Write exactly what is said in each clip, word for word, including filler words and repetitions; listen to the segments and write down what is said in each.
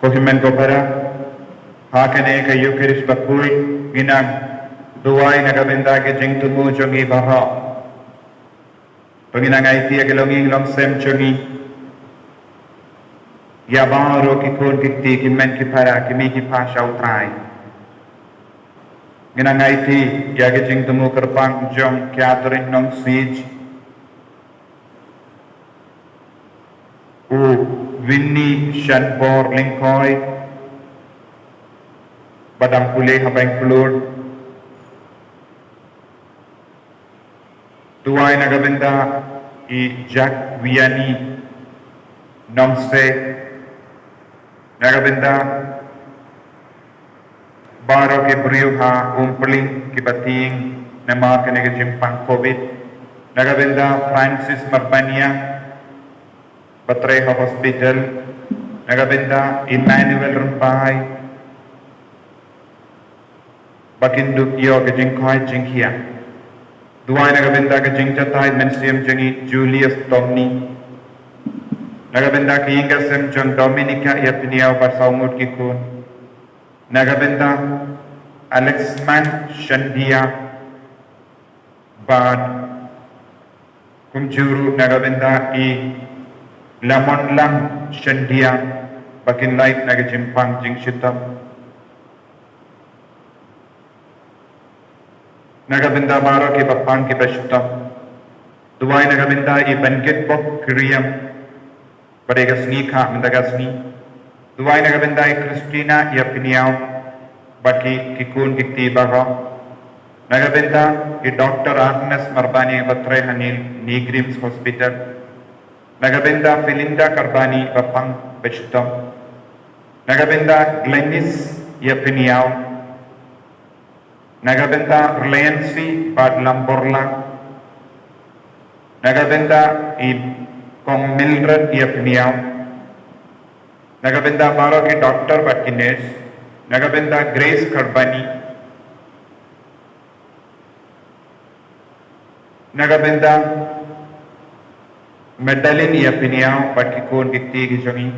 Ko hynmen ko para, ha kane ka Eucharist bakhuid ngi nang duwai na ka bynta ki jingthmu jong ngi baroh. To ngi nang aiti ïa ki longïing longsem jong ngi, ïa baroh ki khun ki kti, ki hynmen ki para, ki mei ki pa sha U Trai. Ngi nang aiti ïa ki jingthmu kyrpang jong Catherine Nongsiej, u Winnie Shanbor Lyngkhoi, ba dang pule ha Bangalore. Duwai na ka bynta i Jack Wiani Nongse, na ka bynta baroh ki briew ha Umpling kiba tieng namar kane ka jingpang Covid. Na ka bynta Francis Marbaniang ba trei ha hospital. Na ka bynta Emmanuel Rymbai ba kin dup ïoh ka jingkhwai jingkhiah. Duwai na ka bynta ka jingjatai mynsiem jong i Julius Tommy. Na ka bynta ka ïing ka sem jong Dominica Ïapynïaw bad saw ngut ki khun. Na ka bynta Alexman Shandia bad kumjuh ruh na ka bynta i Lamonlang Shandia ba kin lait na ka jingpang jingshitom. Na ka bynta baroh kiba pang kiba shitom. Duwai na ka bynta i Bangkit Bok Kriam ba dei ka sngi kha mynta ka sngi. Duwai na ka bynta i Christina Ïapynïaw bad ki, ki khun ki kti baroh. Na ka bynta i Doctor Agnes Marbaniang ba trei ha Ni, Ni Grims Hospital. Na ka bynta Philinda Karbani ba pang ba shitom. Na ka bynta Glenis Ïapynïaw. Na ka bynta Reliancy bad Lamborlang. Na ka bynta i Kong Mildred Ïapynïaw. Na ka bynta baroh ki doctor bad ki nurse. Na ka bynta Grace Karbani. Na ka bynta Magdalene Ïapynïaw bad ki khun ki kti ki jong i.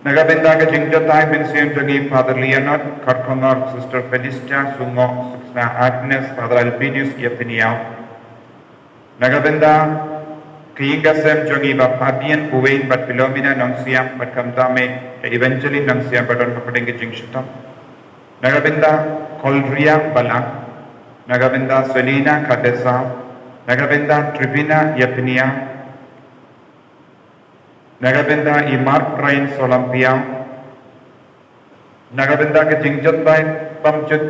Na ka bynta ka jingjatai mynsiem jong i Father Leonard Kharkongor, Sister Felista Sungoh, Sister Agnes, Father Albinus Ïapynïaw. Na ka bynta ka ïing ka sem jong i Bah Fabian Uweng bad Philomena Nongsiam bad khamtam i Evangeline Nongsiam ba don hapdeng ka jingshitom. Na ka bynta Kolria Balang. Na ka bynta Selina Khardesa. Na ka bynta Tribina Ïapynïaw. Na ka bynta i Mark Ryan Solampiang. Na ka bynta ka jingjatai bamjut,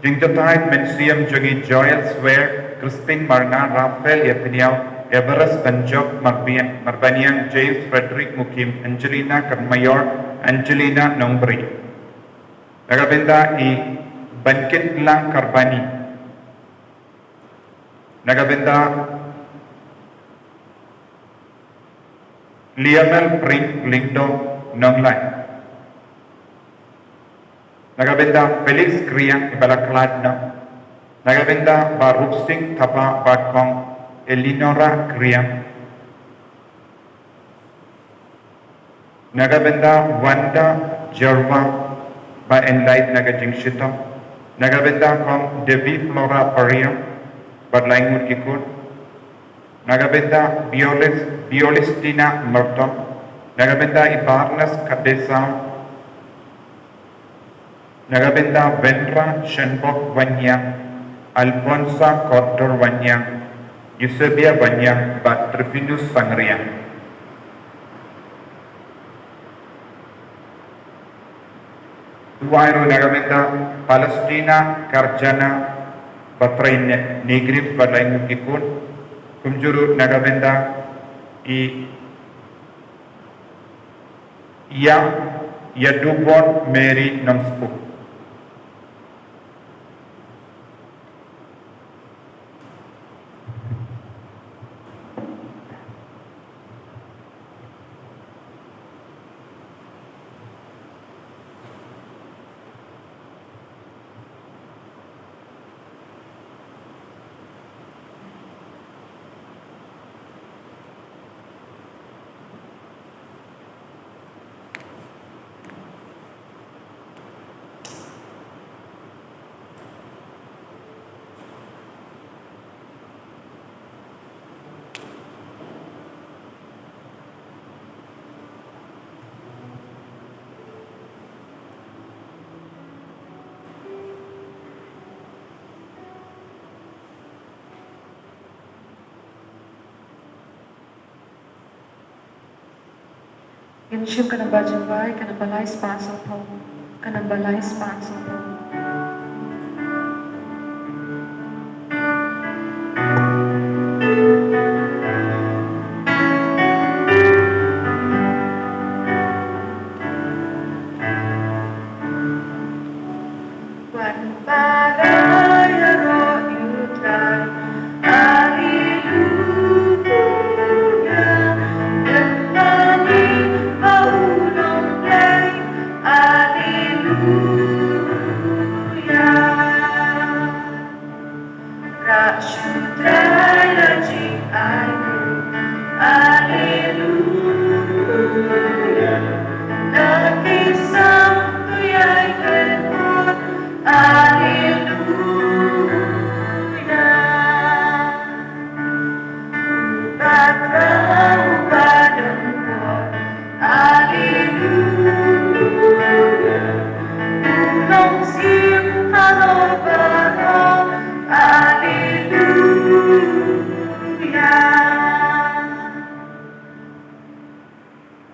jingjatai mynsiem jong i Joel Swer, Crispin Marnga, Raphael Ïapynïaw, Everest Banjok, Marbaniang, Marbaniang, James Frederick Mukim, Angelina Kyrmayor, Angelina Nongbri. Na ka bynta i Bankitlang Karbani. Na ka bynta Lionel Pring Lyngdoh Nonglait. Na ka bynta Felix Kriang i ba la khlad noh. Na ka bynta Bah Rupsing Thapa bad Kong Elinora Kriang. Na ka bynta Wanda Jarwa ba enlait na ka jingshitom. Na ka bynta Kong Devi Flora Pariang bad lai ngut ki khun. Na ka bynta Biolis, Biolistina Merton. Na ka bynta i Barnes Khardesa. Na ka bynta Vendra Shanbok Waniang, Alfonsa Kordor Waniang, Eusebia Waniang bad Trifinus Sangriang. Duwai ruh na ka bynta Palestina Karjana ba trei ha Ni Grims bad lai ngut ki khun. Kumjuh ruh na ka bynta i Ïa, Ïadubon Mary Nongspuk. Ngin shim ka namba jingduwai, ka namba lai spah sawphew, ka namba lai spah sawphew. Wan para ïaroh ïa u Trai. Haleluya. Lem bad ngi ba u long Blei. Haleluya. Rah sha u Trai da jingainguh. Haleluya. Da ki sam tu ïai kyrpad. Haleluya. U Bakra, u ba don bor. Haleluya. U long Syiem halor baroh. Haleluya.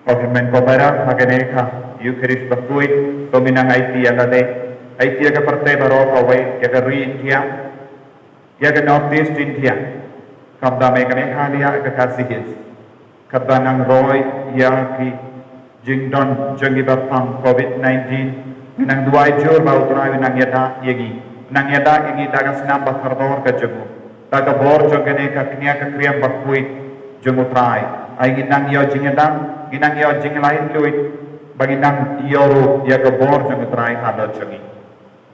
Ko hynmen ko para, ha kane ka Eucharist bakhuid, to ngin nang aiti ïa lade, aiti ïa ka pyrthei baroh kawei, ïa ka ri India, ïa ka North East India, khamtam ïa kane ka liang ka Khasi Hills. Katba nang roi ïa ki jingdon jong ki ba pang covid nineteen, nang duwai jur ba u Trai u nang ïada ïa ngi, nang ïada ïa ngi da ka snam ba kordor ka jong u, da ka bor jong kane ka kñia ka kriam bakhuid jong u Trai. Ai ngin nang ïoh jingïada, ngin nang ïoh jinglaitluid, ba ngin nang ïoh ruh ïa ka bor jong u Trai halor jong ngi.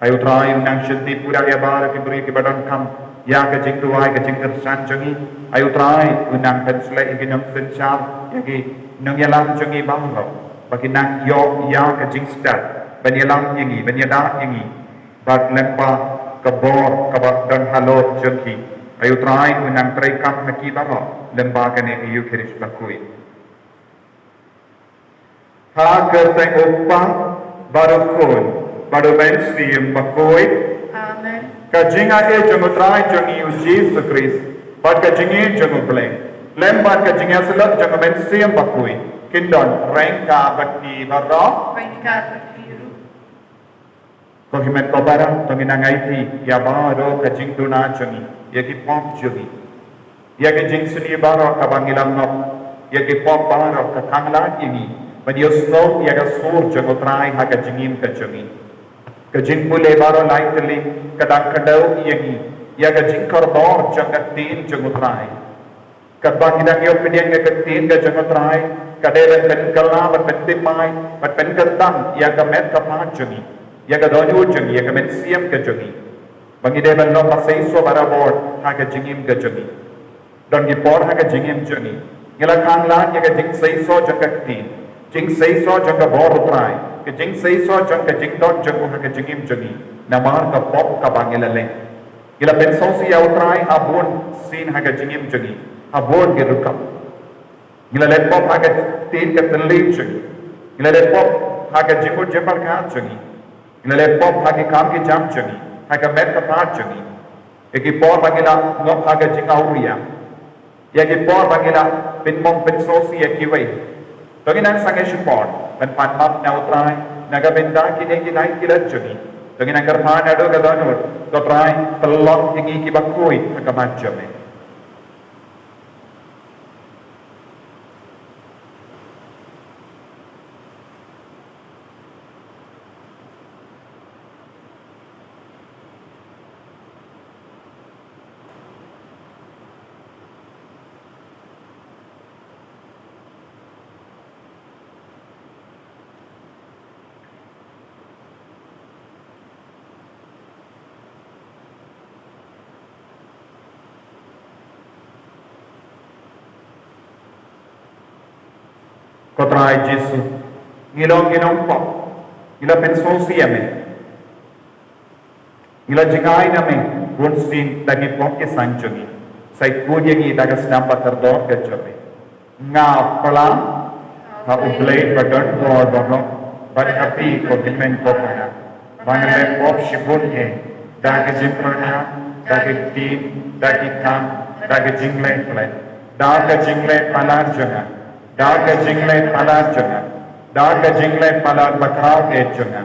Ai u Trai u nang shynti pura ïa baroh ki briew ki ba donkam ïa ka jingduwai ka jingkyrshan jong ngi. Ai u Trai u nang pynshlei ïa ki nongsynshar, ïa ki nongïalam jong ngi baroh, ba ki nang ïoh ïa ka jingstad ban ïalam ïa ngi, ban ïada ïa ngi bad lyngba ka bor kaba don halor jong ki. Ai u Trai u nang treikam ha ki baroh lyngba kane ka Eucharist bakhuid. Ha ka kyrteng u Kpa bad u Khun bad u Mynsiem Bakhuid. Amen. Ka jingaiei jong u Trai jong ngi u Jisu Khrist bad ka jingïeit jong u Blei lem bad ka jingïasyllok jong u Mynsiem Bakhuid kin don ryngkat bad phi baroh. Ryngkat bad phi ruh. Ko hynmen ko para, to ngin nang aiti ïa baroh ka jingduna jong ngi, ïa ki pop jong ngi, ïa ka jingsniew baroh kaba ngi la ngop, ïa ki pop baroh ka khang lad ïa ngi ban ïohsngew ïa ka sur jong u Trai ha ka jingim ka jong ngi. Ka jingpule baroh lai tylli ka dang kdew ïa ngi ïa ka jingkordor jong ka ktien jong u Trai. Katba ngi dang ïoh pdiang ïa ka ktien ka jong u Trai, ka dei ban pynkylla, ban pyntip mai, ban pynkyntang ïa ka met ka phad jong ngi, ïa ka dohnud jong ngi, ïa ka mynsiem ka jong ngi, ba ngi dei ban long ba seisoh barabor ha ka jingim ka jong ngi. Don ki por ha ka jingim jong ngi ngi la khang lad ïa ka jingseisoh jong ka ktien, jingseisoh jong ka bor u Trai, ka jingseisoh jong ka jingdon jong u ha ka jingim jong ngi namar ka pop kaba ngi la leh. Ngi la pynsngewsih ïa u Trai ha bun sien ha ka jingim jong ngi, ha bun ki rukom. Ngi la leh pop ha ka ktien ka thylliej jong ngi. Ngi la leh pop ha ka jingmut jingpyrkhat jong ngi. Ngi la leh pop ha ki kam ki jam jong ngi, ha ka met ka phad jong ngi. Ïa ki por ba ngi la ngop ha ka jingawria, ïa ki por ba ngi la pynmong pynsngewsih ïa kiwei. To ngin nang sangeh shipor ban pan map na u Trai na ka bynta kine ki lai ki lad jong ngi. To ngin nang kyrpad naduh ka dohnud, ko Trai, pynlong ïa ngi kiba khuid ha khmat jong me. Ko Trai Jisu, ngi long ki nongpop, ngi la pynsngewsih ïa me. Ngi la jingai na me bunsien da ki pop ki san jong ngi. Sa ïakut ïa ngi da ka snam ba kordor ka jong me. Nga pla ha U Blei ba don bor baroh bad ha phi ko hynmen ko para, ba nga leh pop shibun eh, da ka jingpyrkhat, da ka ktien, da ki kam, da ka jingleh pyrshah, da ka jingleh palat jong nga, da ka jingleh palat jong nga. Da ka jingleh palat bakla eh jong nga.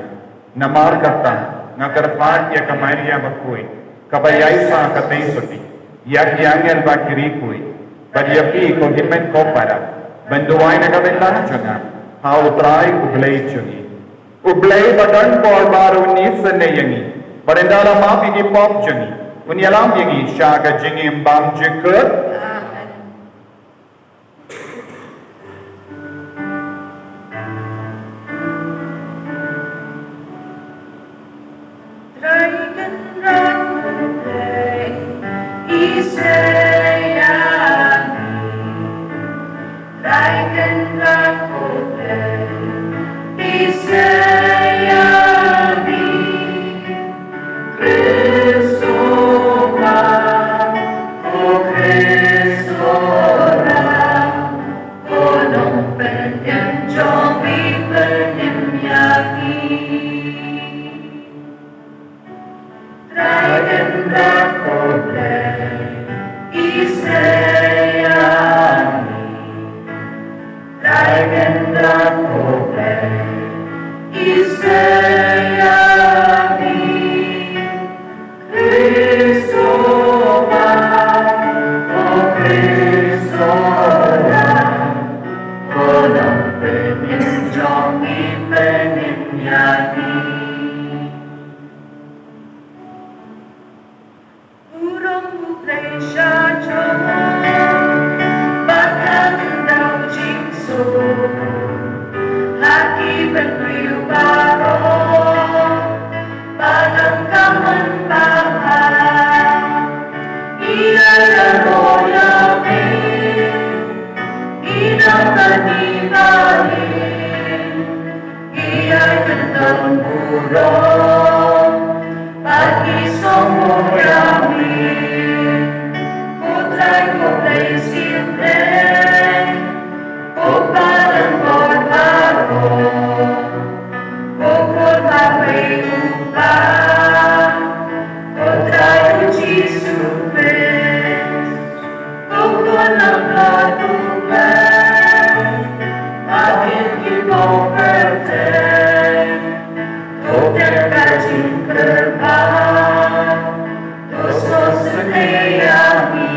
Namar kata, nga kyrpad ïa ka Maria bakhuid, kaba ïaisah katei suti, ïa ki angel bad ki riewkhuid, bad ïa phi ko hynmen ko para, ban duwai na ka bynta jong nga ha U Trai U Blei jong ngi. U Blei ba don bor baroh un isynei ïa ngi, bad un da la map ïa ki pop jong ngi, un ïalam ïa ngi sha ka jingim bymjukut. Amen. Trai Kynrad U Blei, isynei ïa ngi. Trai Kynrad U Blei, isynei ïa ngi. Khrist u Ram, ko Khrist u Ram, ko Nongpynim jong ngi, pynim ïa ngi. Trai Kynrad U Blei, isynei ïa ngi. Trai Kynrad U Blei, isynei ïa ngi. Khrist u Ram, ko Khrist u Ram, ko Nongpynim jong ngi, pynim ïa ngi. Burom U Blei sha jrong, bad ha khyndew jingsuk, ha ki bynriew baroh, ba dang ka mon ba bha. Ïa la ro ïa me, ïa la ka ni ba ni. Ïa ka don burom, bad ngi sngewbha ïa me. Ko Trai ko Blei Syiem Blei, ko Balang bor baroh, ko Khun ba Blei U Kpa, ko Trai U Jisu Khrist. Ko Khun Langbrot U Blei, ba kit ki pop pyrthei, to kyrkhu jingkyrpad, to sngewsynei ïa ngi.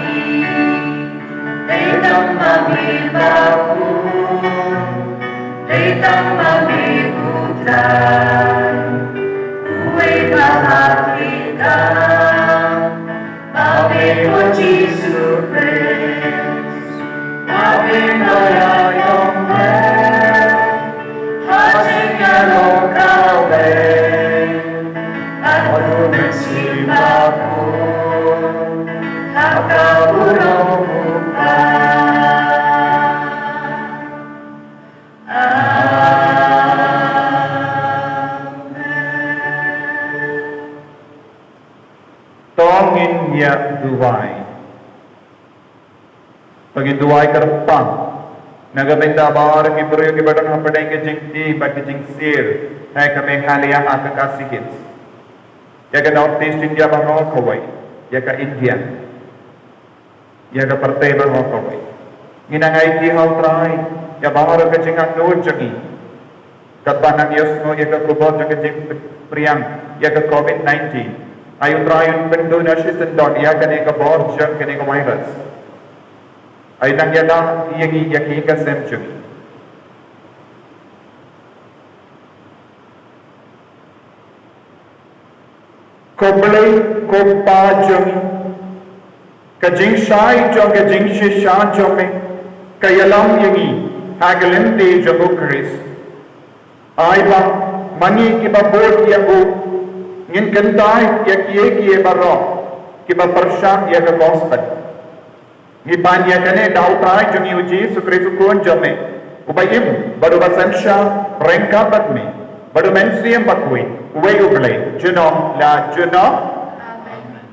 Dei tang ma me Bapu, dei tang ma me U Trai, uwei ba ha ki kam. Ba me ko Jisu Khrist, ba me Mari jong Blei, ha jingïalong kawei bad U Mynsiem Bakhuid, ha ka burom U Kpa. Amen. To ngin ïa duwai. To ngin duwai kyrpang na ka bynta baroh ki briew kiba don hapdeng ka jingkti bad ka jingsir ha ka Meghalaya ha ka Khasi Hills, ïa ka North East India baroh kawei, ïa ka India, ïa ka pyrthei baroh kawei. Ngin nang aiti ha U Trai ïa baroh ka jingangnud jong ngi. Katba nang ïohsngew ïa ka khubor jong ka jingpyrshang ïa ka covid nineteen, ai U Trai un pynduh na shisyndon ïa kane ka bor jong kane ka virus. Ai nang ïada ïa ngi ïa ki ïing ki sem jong ngi. Ko Blei, ko Kpa jong ngi, ka jingshai jong ka jingshisha jong me ka ïalam ïa ngi ha ka lynti jong U Khrist. Ai ba ma ngi kiba bud ïa u ngin kyntait ïa kiei kiei baroh kiba pyrshah ïa ka gospel. Ngi pan ïa kane da U Trai jong ngi U Jisu Khrist U Khun jong me, uba im bad uba synshar ryngkat bad me bad U Mynsiem Bakhuid, uwei U Blei, junom la junom. Amen.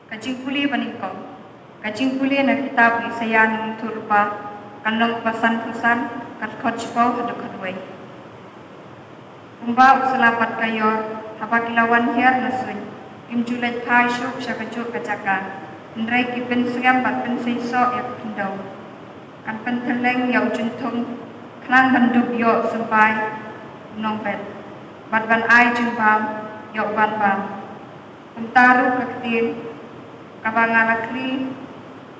Ka jingpule ba nyngkong. Ka jingpule na kitab u Isaïah Nongthoh Ba, Kan long ba san phew san, ka dkhot shiphew haduh khatwei. Kumba u sla bad ka ïor, haba ki la wan hiar na suiñ, kim ju leit phai shuh sha kajuh ka jaka, hynrei ki pynsngem bad pynseisoh ïa ka khyndew. Kan pynthylleng ïa u jingthung, khnang ban dup ïoh symbai u nongbet, bad ban ai jingbam ïa u ban bam. Kumta ruh ka ktien kaba nga la khlieh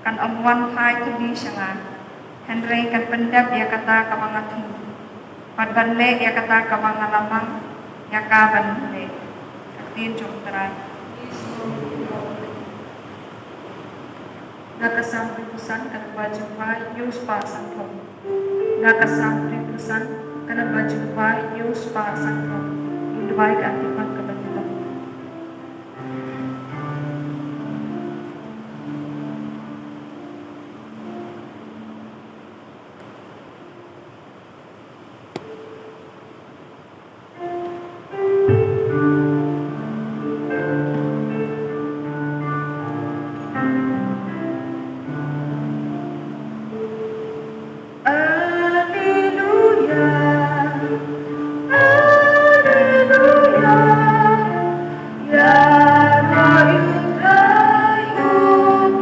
kan ym wan phai tylli sha nga, hynrei kan pyndep ïa kata kaba nga thmu, bad ban leh ïa kata kaba nga la mang ïa ka ban leh. Ka ktien jong U Trai. Na ka Salm hynriewphew san, ka namba jingpyrshah hynñiewspah sanphew. Na ka Salm hynriewphew san, ka namba jingpyrshah hynñiewspah sanphew. Ngin duwai ka Athi Hynmen kaba nyngkong. Alleluia, alleluia. Ïaroh ïa U Trai U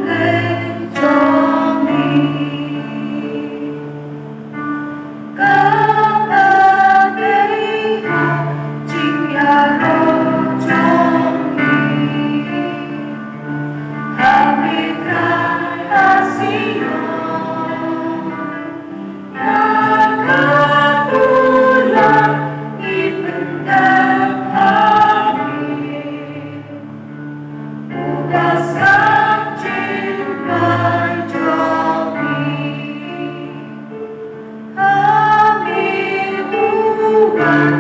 Blei jong ngi. Kaba dei ha jingïaroh jong ngi. Ha mitrai ha Sion. Ïa ka dulan ngi pyndep ha ngi. U ba sngap jingpynlong jong ngi. Ha ngi u wan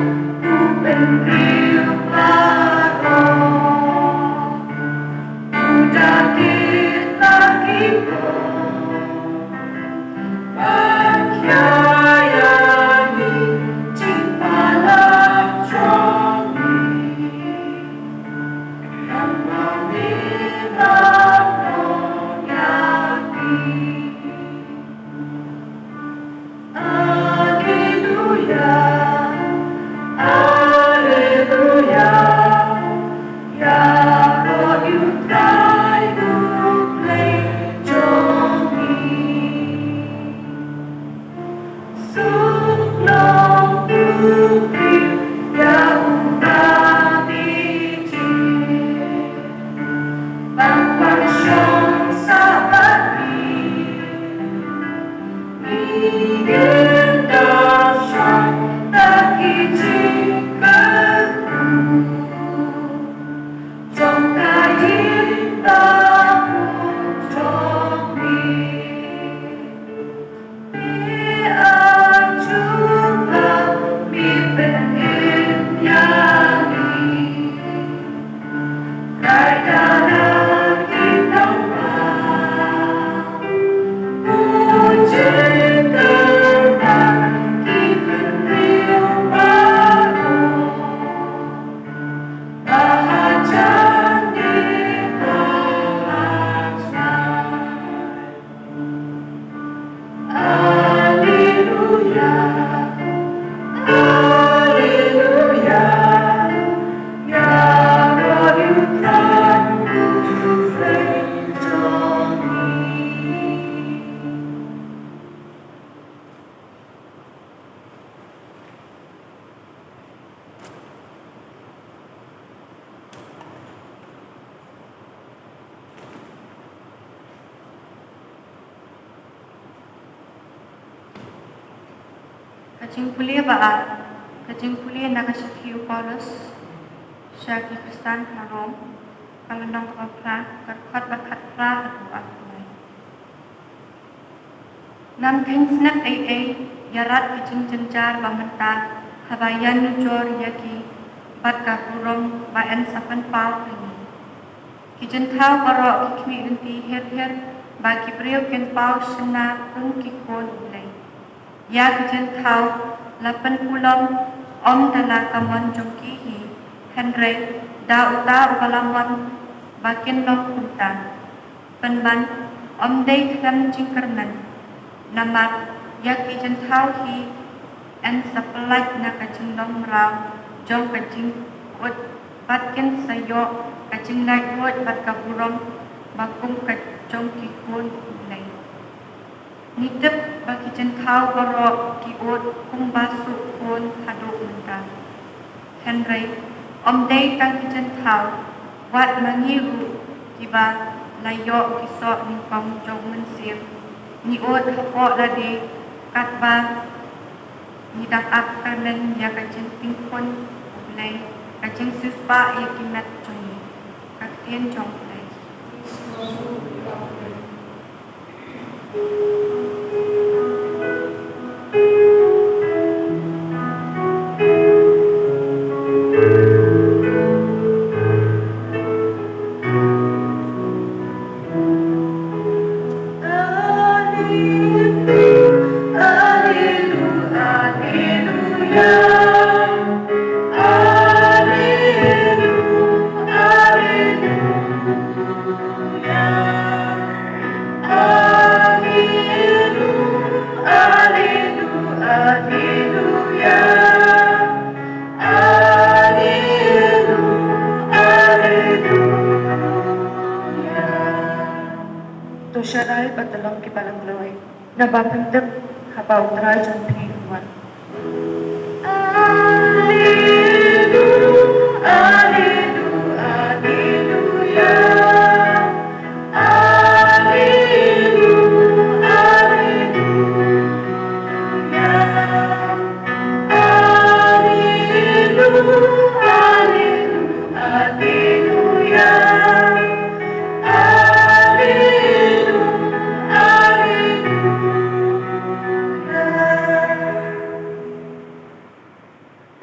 u bynriew baroh. U da kit la ki bor. Ban khia ïa ngi jingpalat jong ngi. Namar ngi la long ïa ki. Alleluia, alleluia. Ïaroh ïa U Trai U Blei jong ngi. Suk long u briew ïa u ba ngi jied. Ban pynshong sah bad ngi. Ngi ngin da shong da ki jingkyrkhu jong ka ïing bakhun jong ngi. Ngi ajuh ba me pynim ïa ngi. Alleluia, alleluia. Ïaroh ïa U Trai U Blei jong ngi. Ka jingpule ba ar, ka jingpule na ka shithi u Paulus sha ki Khristan ha Rom, ka lynnong kaba phra, ka dkhot ba khatphra haduh arphew lai. Ngam kheiñ snep ei ei ïa rat ki jingjynjar ba mynta haba ïanujor ïa ki bad ka burom ba yn sa pynpaw ha ngi. Ki jynthaw baroh ki khmih lynti her her ba ki briew kin paw shynna kum ki khun U Blei. Ïa ki jynthaw la pynkulmar ym da la ka mon jong ki hi, hynrei da uta uba la mon ba kin long kumta. Pynban ym dei khlem jingkyrmen. Namar ïa ki Jentaïl hi yn sa pyllait na ka jinglong mraw jong ka jingkut, bad kin sa ïoh ka jinglait luid bad ka burom ba kum ka jong ki khun U Blei. Ngi tip ba ki Jentaïl baroh ki ud kumba shu khun haduh mynta. Hynrei ym dei tang ki Jentaïl, wat ma ngi ruh kiba la ïoh ki soh nyngkong jong U Mynsiem, ngi ud hapoh lade katba ngi dang ap kyrmen ïa ka jingpynkhun U Blei, ka jingsiewspah ïa ki met jong ngi. Ka ktien jong U Blei. To sharai bad to long ki balang gloi. Naba pyntip haba U Trai jong phi u wan.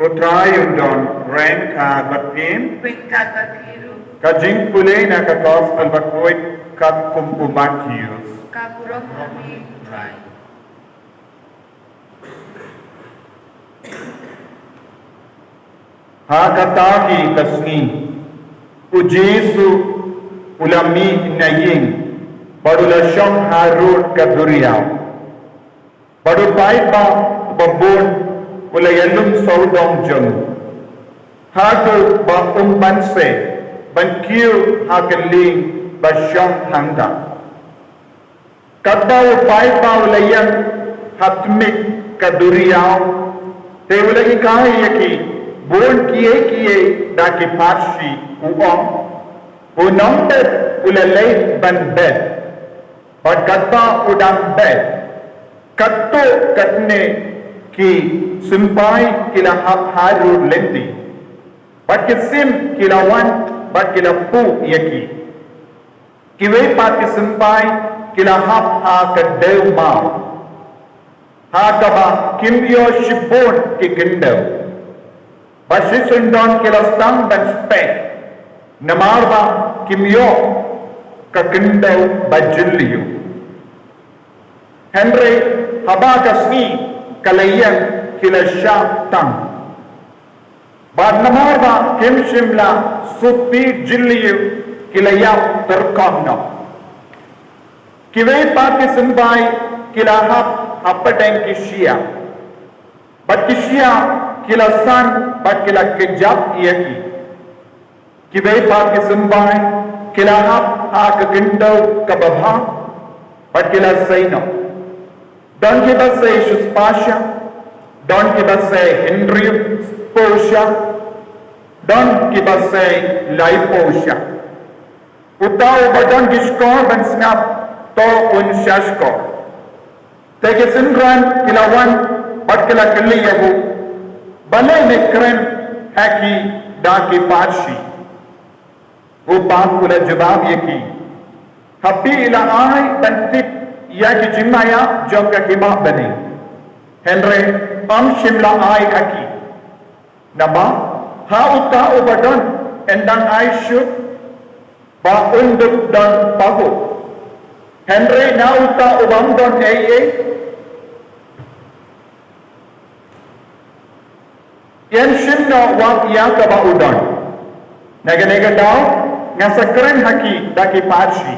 U Trai un don ryngkat bad phi. Ryngkat bad phi ruh. Ka jingpule na ka Gospel bakhuid katkum u Mathaios. Ka burom ha me U Trai. Ha kata hi ka sngi, u Jisu u la mih na ïing, bad u la shong harud ka duriaw. Bad u paidbah uba bun u la ïalum sawdong jong u, haduh ba um banse ban kiew ha ka lieng ba shong hangta. Katba u paidbah u la ïeng ha tmier ka duriaw, te u la hikai ïa ki bun kiei kiei da ki parshi, u ong, u nongbet u la leit ban bet. Bad katba u dang bet, katto katne ki symbai ki la hap harud lynti, bad ki sim ki la wan bad ki la puh ïa ki. Kiwei pat ki symbai ki la hap ha ka dew maw, ha kaba kim ïoh shibun ki khyndew. Bad shisien don ki la sdang ban speh, namar ba kim ïoh ka khyndew ba jylliew. Hynrei haba ka sngi ka la ïeng, ki la shah tang. Bad namar ba kim shym la sut jylliew, ki la ïap tyrkhong noh. Kiwei pat ki symbai ki la hap hapdeng ki shyiap, bad ki shyiap ki la san bad ki la kjap ïa ki. Kiwei pat ki symbai ki la hap ha ka khyndew kaba bha, bad ki la sei noh. Don kiba sei shispah sha, don kiba sei hynriewphew sha, don kiba sei laiphew sha. Uta uba don ki shkor ban sngap, to un shah shkor. Te ki synran ki la wan bad ki la kylli ïa u, balei me kren ha ki da ki parshi? U pat u la jubab ïa ki, ha phi la ai ban tip ïa ki jingmaïa jong ka Hima Bneng, hynrei ym shym la ai ha ki. Namar ha uta uba don, yn dang ai shuh ba un dup don pahuh, hynrei na uta u bym don ei ei, yn shim noh wat ïa kaba u don. Na kane ka daw nga sa kren ha ki da ki parshi,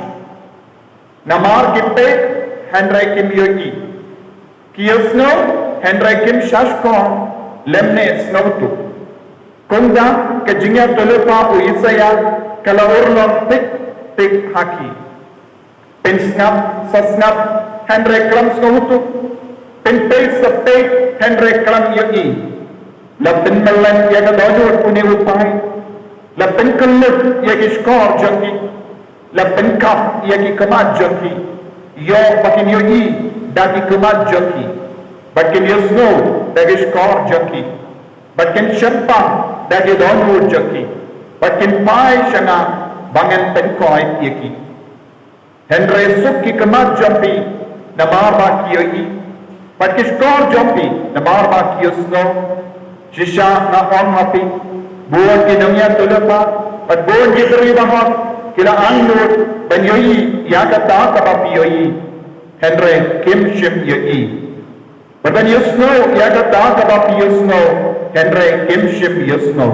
namar ki peit hynrei kim ïohi, Ki ïohsngew, hynrei kim shahshkor lymne sngewthuh. Kumta ka jingïathuhlypa u Isaïah ka la urlong thik thik ha ki. Pynsngap sa sngap, hynrei khlem sngewthuh. Pynpeit sa peit, hynrei khlem ïohi. La pynmlien ïa ka dohnud une u paid. La pynkyllut ïa ki shkor jong ki. La pynkap ïa ki khmat jong ki. Ïoh ba kin ïohi da ki khmat jong ki. Ba kin ïohsngew da ki shkor jong ki. Ba kin shemphang da ki dohnud jong ki. Ba kin phai sha nga ba ngan pynkhiah ïa ki. Hynrei suk ki khmat jong phi namar ba ki ïohi, bad ki shkor jong phi namar ba ki ïohsngew. Shisha nga ong ha phi, bun ki nongïathuhlypa bad bun ki briew bahok ki la angnud ban ïohi ïa kata kaba phi ïohi, hynrei kim shym ïohi. Bad ban ïohsngew ïa kata kaba phi ïohsngew, hynrei kim shym ïohsngew.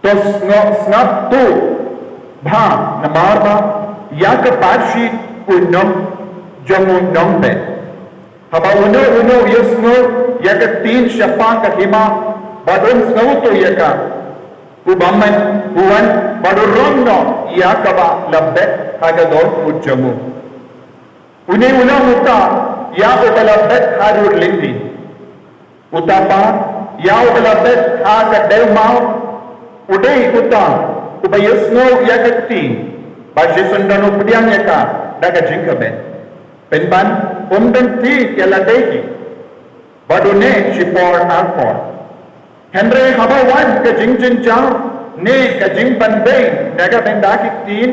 To sngap, sngap to bha, namar ba ïa ka parsi u nong jong u nongbeh. Haba uno uno u ïohsngew ïa ka ktien shaphang ka hima, bad um sngewthuh ïa ka, u bymman u wan bad u rong noh ïa kaba la beh ha ka dohnud jong u. Une u long uta ïa uba la beh ha rud lynti. Uta pat ïa uba la beh ha ka dewmaw, u dei uta uba ïohsngew ïa ka ktien, bad shisien don u pdiang ïa ka da ka jingkmen. Pynban, um don ti ïa lade hi, bad u neh shipor ar por. Hynrei haba wan ka jingjynjar ne ka jingpynbeit na ka bynta ki ktien,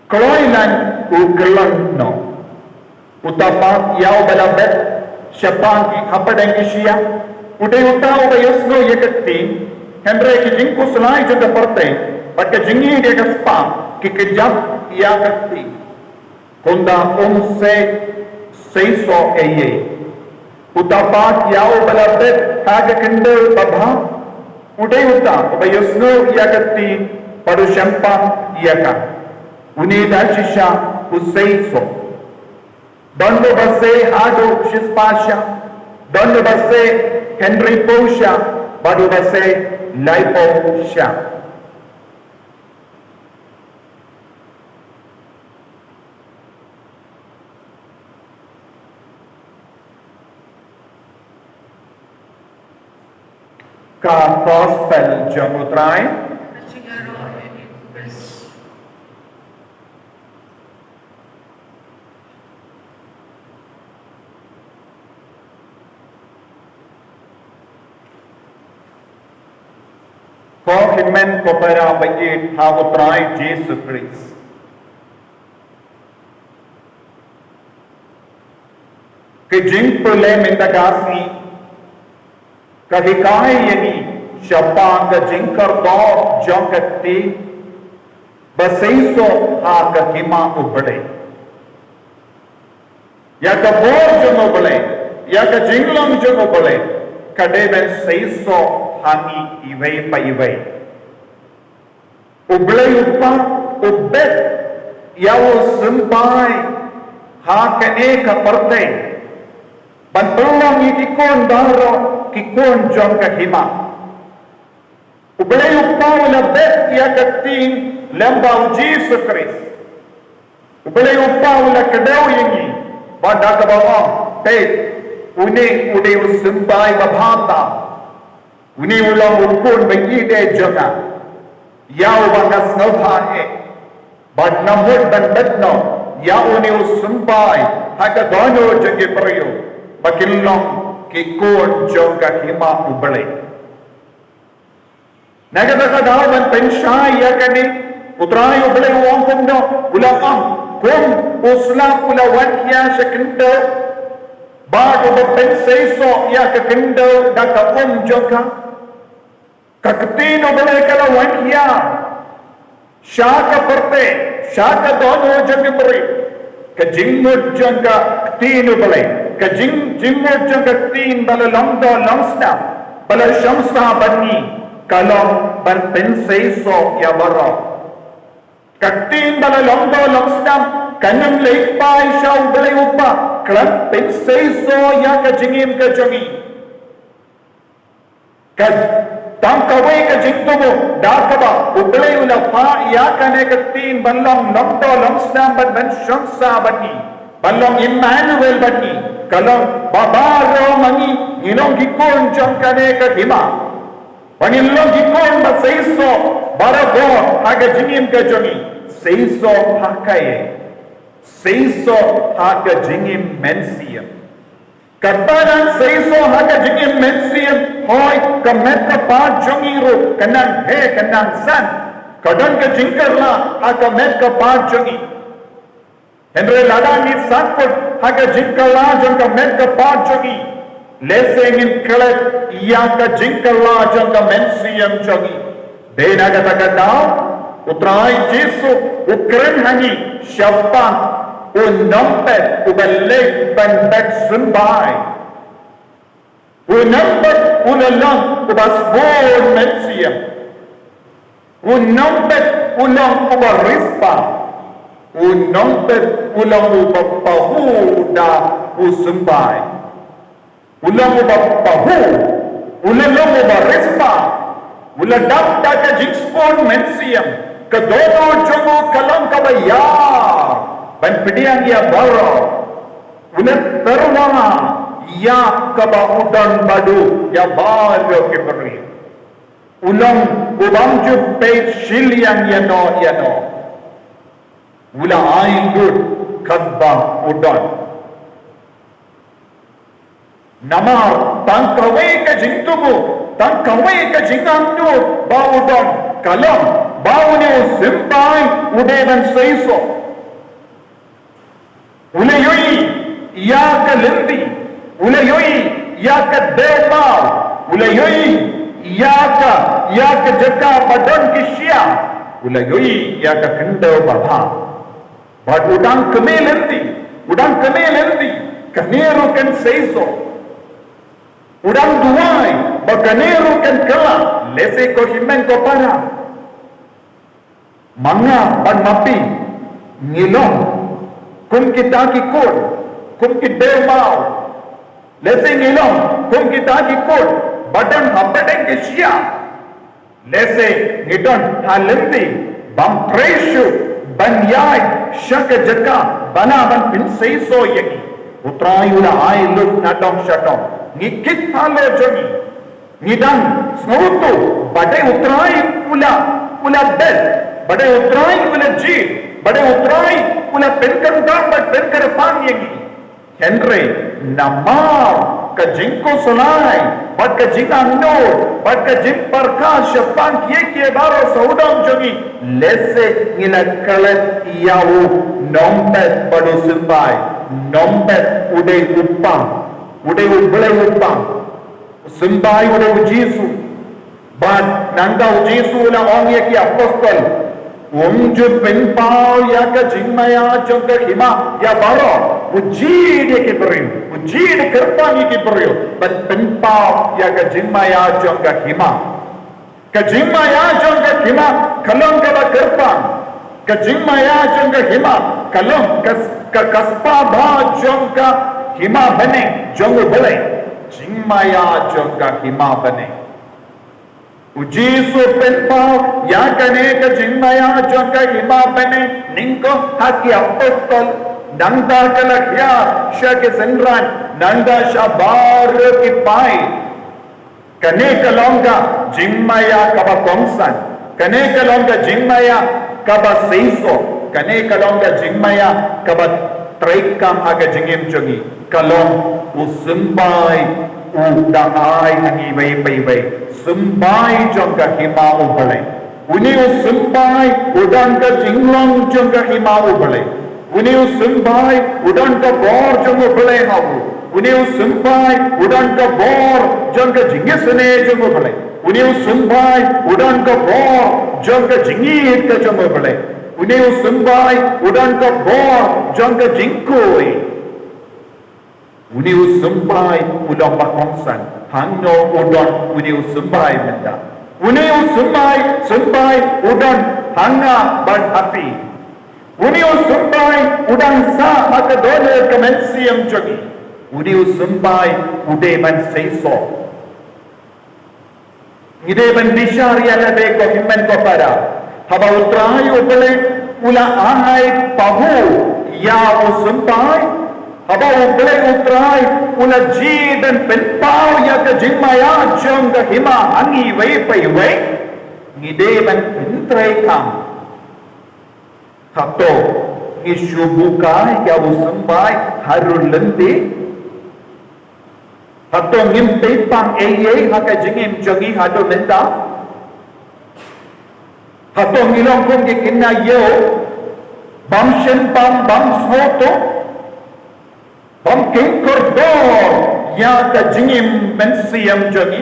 kloi laiñ u kyllon noh. Uta pat ïa uba la beh shaphang ki hapdeng ki shyiap, u dei uta uba ïohsngew ïa ka ktien, hynrei ki jingkhuslai jong ka pyrthei bad ka jingïeit ïa ka spah ki kjat ïa ka ktien. Kumta um sei, seisoh ei ei. Uta pat ïa uba la beh ha ka khyndew babha, u dei uta uba ïohsngew ïa ka ktien bad u shemphang ïa ka. Une da shisha u seisoh. Don uba sei haduh shispah shah, don uba sei hynriewphew shah, bad uba sei laiphew shah. Ka Gospel jong u Trai. Ko hynmen ko para ba ïeit ha u Trai Jisu Khrist. Ka jingpule mynta ka sngi ka hikai ïa ngi shaphang ka jingkyrkhu jong ka ktien ba seisoh ha ka hima U Blei. Ïa ka bor jong U Blei, ïa ka jinglong jong U Blei, ka dei ban seisoh ha ngi iwei pa iwei. U Blei u Kpa u beh ïa u symbai ha kane ka pyrthei ban pynlong ïa ki khun baroh ki khun jong ka hima. U Blei u Kpa u la beh ïa ka ktien lem bad U Jisu Khrist. U Blei u Kpa u la kdew ïa ngi bad da kaba ong, peit, une u dei u symbai babha tam. Une u long u khun ba ïeit jong nga, ïa uba nga sngewbha eh. Bad nga mut ban beh noh ïa une u symbai ha ka dohnud jong ki briew ba kin long ki khun jong ka hima U Blei. Na kata ka daw ban pynshai ïa kane, U Trai U Blei u ong kumno? U la ong, kum u slap u la wan khia sha khyndew, bad uba pynseisoh ïa ka khyndew da ka um jong ka. Ka ktien U Blei ka la wan khia sha ka pyrthei, sha ka dohnud jong ki briew. Ka jingmut jong ka ktien U Blei, ka jing, jingmut jong ka ktien ba la long doh long snam, ba la shong sah bad ngi, ka long ban pynseisoh ïa baroh. Ka ktien ba la long doh long snam kan ym leit phai sha U Blei U Kpa, khlem pynseisoh ïa ka jingim ka jong ngi. Ka tang kawei ka jingthmu da kaba U Blei u la phah ïa kane ka ktien ban long longdor longsnam bad ban shong sah bad ngi, ban long Immanuel bad ngi, ka long ba baroh ma ngi ngi long ki khun jong kane ka hima. Ba ngin long ki khun ba seisoh barabor ha ka jingim ka jong ngi. Seisoh ha kaei? Seisoh ha ka jingim mynsiem. Katba nang seisoh ha ka jingim mynsiem, hooid, ka met ka phad jong ngi ruh ka nang heh ka nang san. Ka don ka jingkylla ha ka met ka phad jong ngi. Hynrei lada ngi sangkut ha ka jingkylla jong ka met ka phad jong ngi, lehse ngin klet ïa ka jingkylla jong ka mynsiem jong ngi. Dei na kata ka daw U Trai Jisu u kren ha ngi shaphang u nongpet uba leit ban beh symbai. U nongpet u la long uba sbun mynsiem. U nongpet u long uba riewspah. U nongpet u long uba pahuh da u symbai. U long uba pahuh. U la long uba riewspah. U la dap da ka jingsbun mynsiem. Ka dohnud jong u ka long kaba ïar ban pdiang ïa baroh. U la tyrwa ïa kaba u don bad u ïa baroh ki briew. U long u bym ju peit shiliang ïano ïano. U la ai lut katba u don. Namar tang kawei ka jingthmu, tang kawei ka jingangnud ba u don, ka long ba une u symbai u dei ban seisoh. U la ïohi ïa ka lynti, u la ïohi ïa ka dewmaw, u la ïohi ïa ka, ïa ka jaka ba don ki shyiap, u la ïohi ïa ka khyndew babha. Bad u dang kmie lynti, u dang kmie lynti, kane ruh kan seisoh. U dang duwai ba kane ruh kan kylla, lehse ko hynmen ko para. Ma nga bad ma phi ngi long kum kita ki khun, kum ki dewmaw. Lehse ngi long kum kita ki khun ba don hapdeng ki shyiap. Lehse ngi don ha lynti bym trei shuh ban ïaid sha ka jaka ba lah ban pynseisoh ïa ngi. U Trai u la ai lut na dong sha dong. Ngi kit halor jong ngi. Ngi dang sngewthuh ba dei U Trai u la, u la beh, ba dei U Trai u la jied, ba dei U Trai u la pynkyndong bad pynkyrpang ïa ngi. Hynrei namar ka jingkhuslai bad ka jingangnud bad ka jingpyrkhat shaphang kiei kiei baroh sawdong jong ngi, lehse ngi la klet ïa u nongpet bad u symbai. Nongpet u dei u kpa, u dei U Blei u kpa. U symbai u dei U Jisu. Bad nangta U Jisu u la ong ïa ki apostol, um ju pynpaw ïa ka jingmaïa jong ka hima ïa baroh. U jied ïa ki briew, u jied kyrpang ïa ki briew ban pynpaw ïa ka jingmaïa jong ka hima. Ka jingmaïa jong ka hima ka long kaba kyrpang. Ka jingmaïa jong ka hima ka long ka, ka, ka spah bha jong ka hima bneng jong U Blei. Jingmaïa jong ka hima bneng. U Jisu u pynpaw ïa kane ka jingmaïa jong ka hima bneng nyngkong ha ki apostol, nangta ka la hiar sha ki synran, nangta sha baroh ki paid. Kane ka long ka jingmaïa kaba kongsan. Kane ka long ka jingmaïa kaba seisoh. Kane ka long ka jingmaïa kaba treikam ha ka jingim jong ngi. Ka long u symbai u dang ai ha ngi iwei pa iwei. Symbai jong ka hima U Blei. Une u symbai u don ka jinglong jong ka hima U Blei. Une u symbai u don ka bor jong U Blei ha u. Une u symbai u don ka bor jong ka jingisynei jong U Blei. Une u symbai u don ka bor jong ka jingïeit ka jong U Blei. Une u symbai u don ka bor jong ka jingkhuid. Une u symbai u long ba kongsan. Hangno u don une u symbai mynta? Une u symbai, symbai u don ha nga bad ha phi. Une u symbai u dang sah ha ka dohnud ka mynsiem jong ngi. Une u symbai u dei ban seisoh. Ngi dei ban bishar ïa lade ko hynmen ko para. Haba U Trai U Blei u la ai pahuh ïa u symbai, haba U Blei U Trai u la jied ban pynpaw ïa ka jingmaïa jong ka hima ha ngi iwei pa iwei, ngi dei ban pyntreikam. Hato ngi shu bukai ïa u symbai haduh lynti? Hato ngim peit pang ei ei ha ka jingim jong ngi haduh mynta? Hato ngi long kum ki kynnoh ïew bym shym bam, bym sngewthuh, bym kynkoh dor ïa ka jingim mynsiem jong ngi?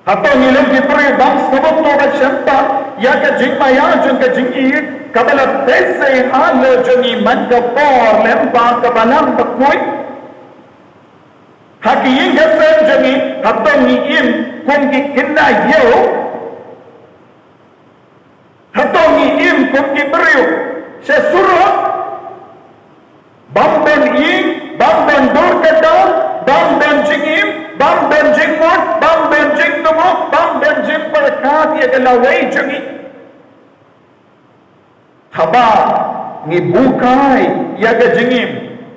Hato ngi long ki briew bym sngewthuh bad shemphang ïa ka jingmaïa jong ka jingïeit kaba la pynshai halor jong ngi man ka por lem bad ka Balang Bakhuid? Ha ki ïing ki sem jong ngi, hato ngi im kum ki kynnoh ïew? Hato ngi im kum ki briew sha surok? Bym don ïing, bym don dur ka dor, bym don jingim, bym don jingmut, bym don jingthmu, bym don jingpyrkhat ïa ka lawei jong ngi. Haba ngi bukai ïa ka jingim,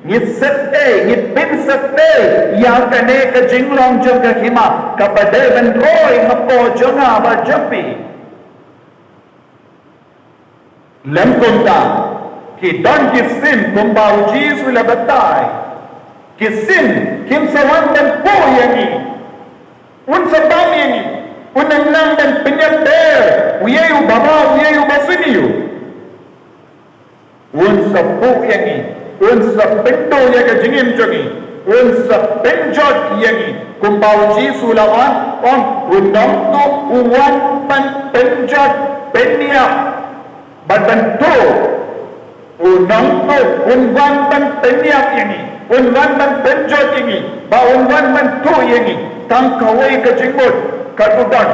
ngi set ei, ngi pynset ei ïa kane ka jinglong jong ka hima kaba dei ban roi hapoh jong nga bad jong phi. Lem kumta, ki don ki sin kumba U Jisu u la batai. Ki sin kim sa wan ban puh ïa ngi. Un sa bam ïa ngi. Un nang nang ban pynïap ber uei uba bha, uei uba sniew. Un sa puh ïa ngi. Un sa pynduh ïa ka jingim jong ngi. Un sa pynjot ïa ngi. Kumba U Jisu u la ong, ong, U Nongtuh u wan ban pynjot, pynïap bad ban tuh. U Nongtuh un wan ban pynïap ïa ngi, un wan ban pynjot ïa ngi, bad un wan ban tuh ïa ngi. Tang kawei ka jingmut ka dei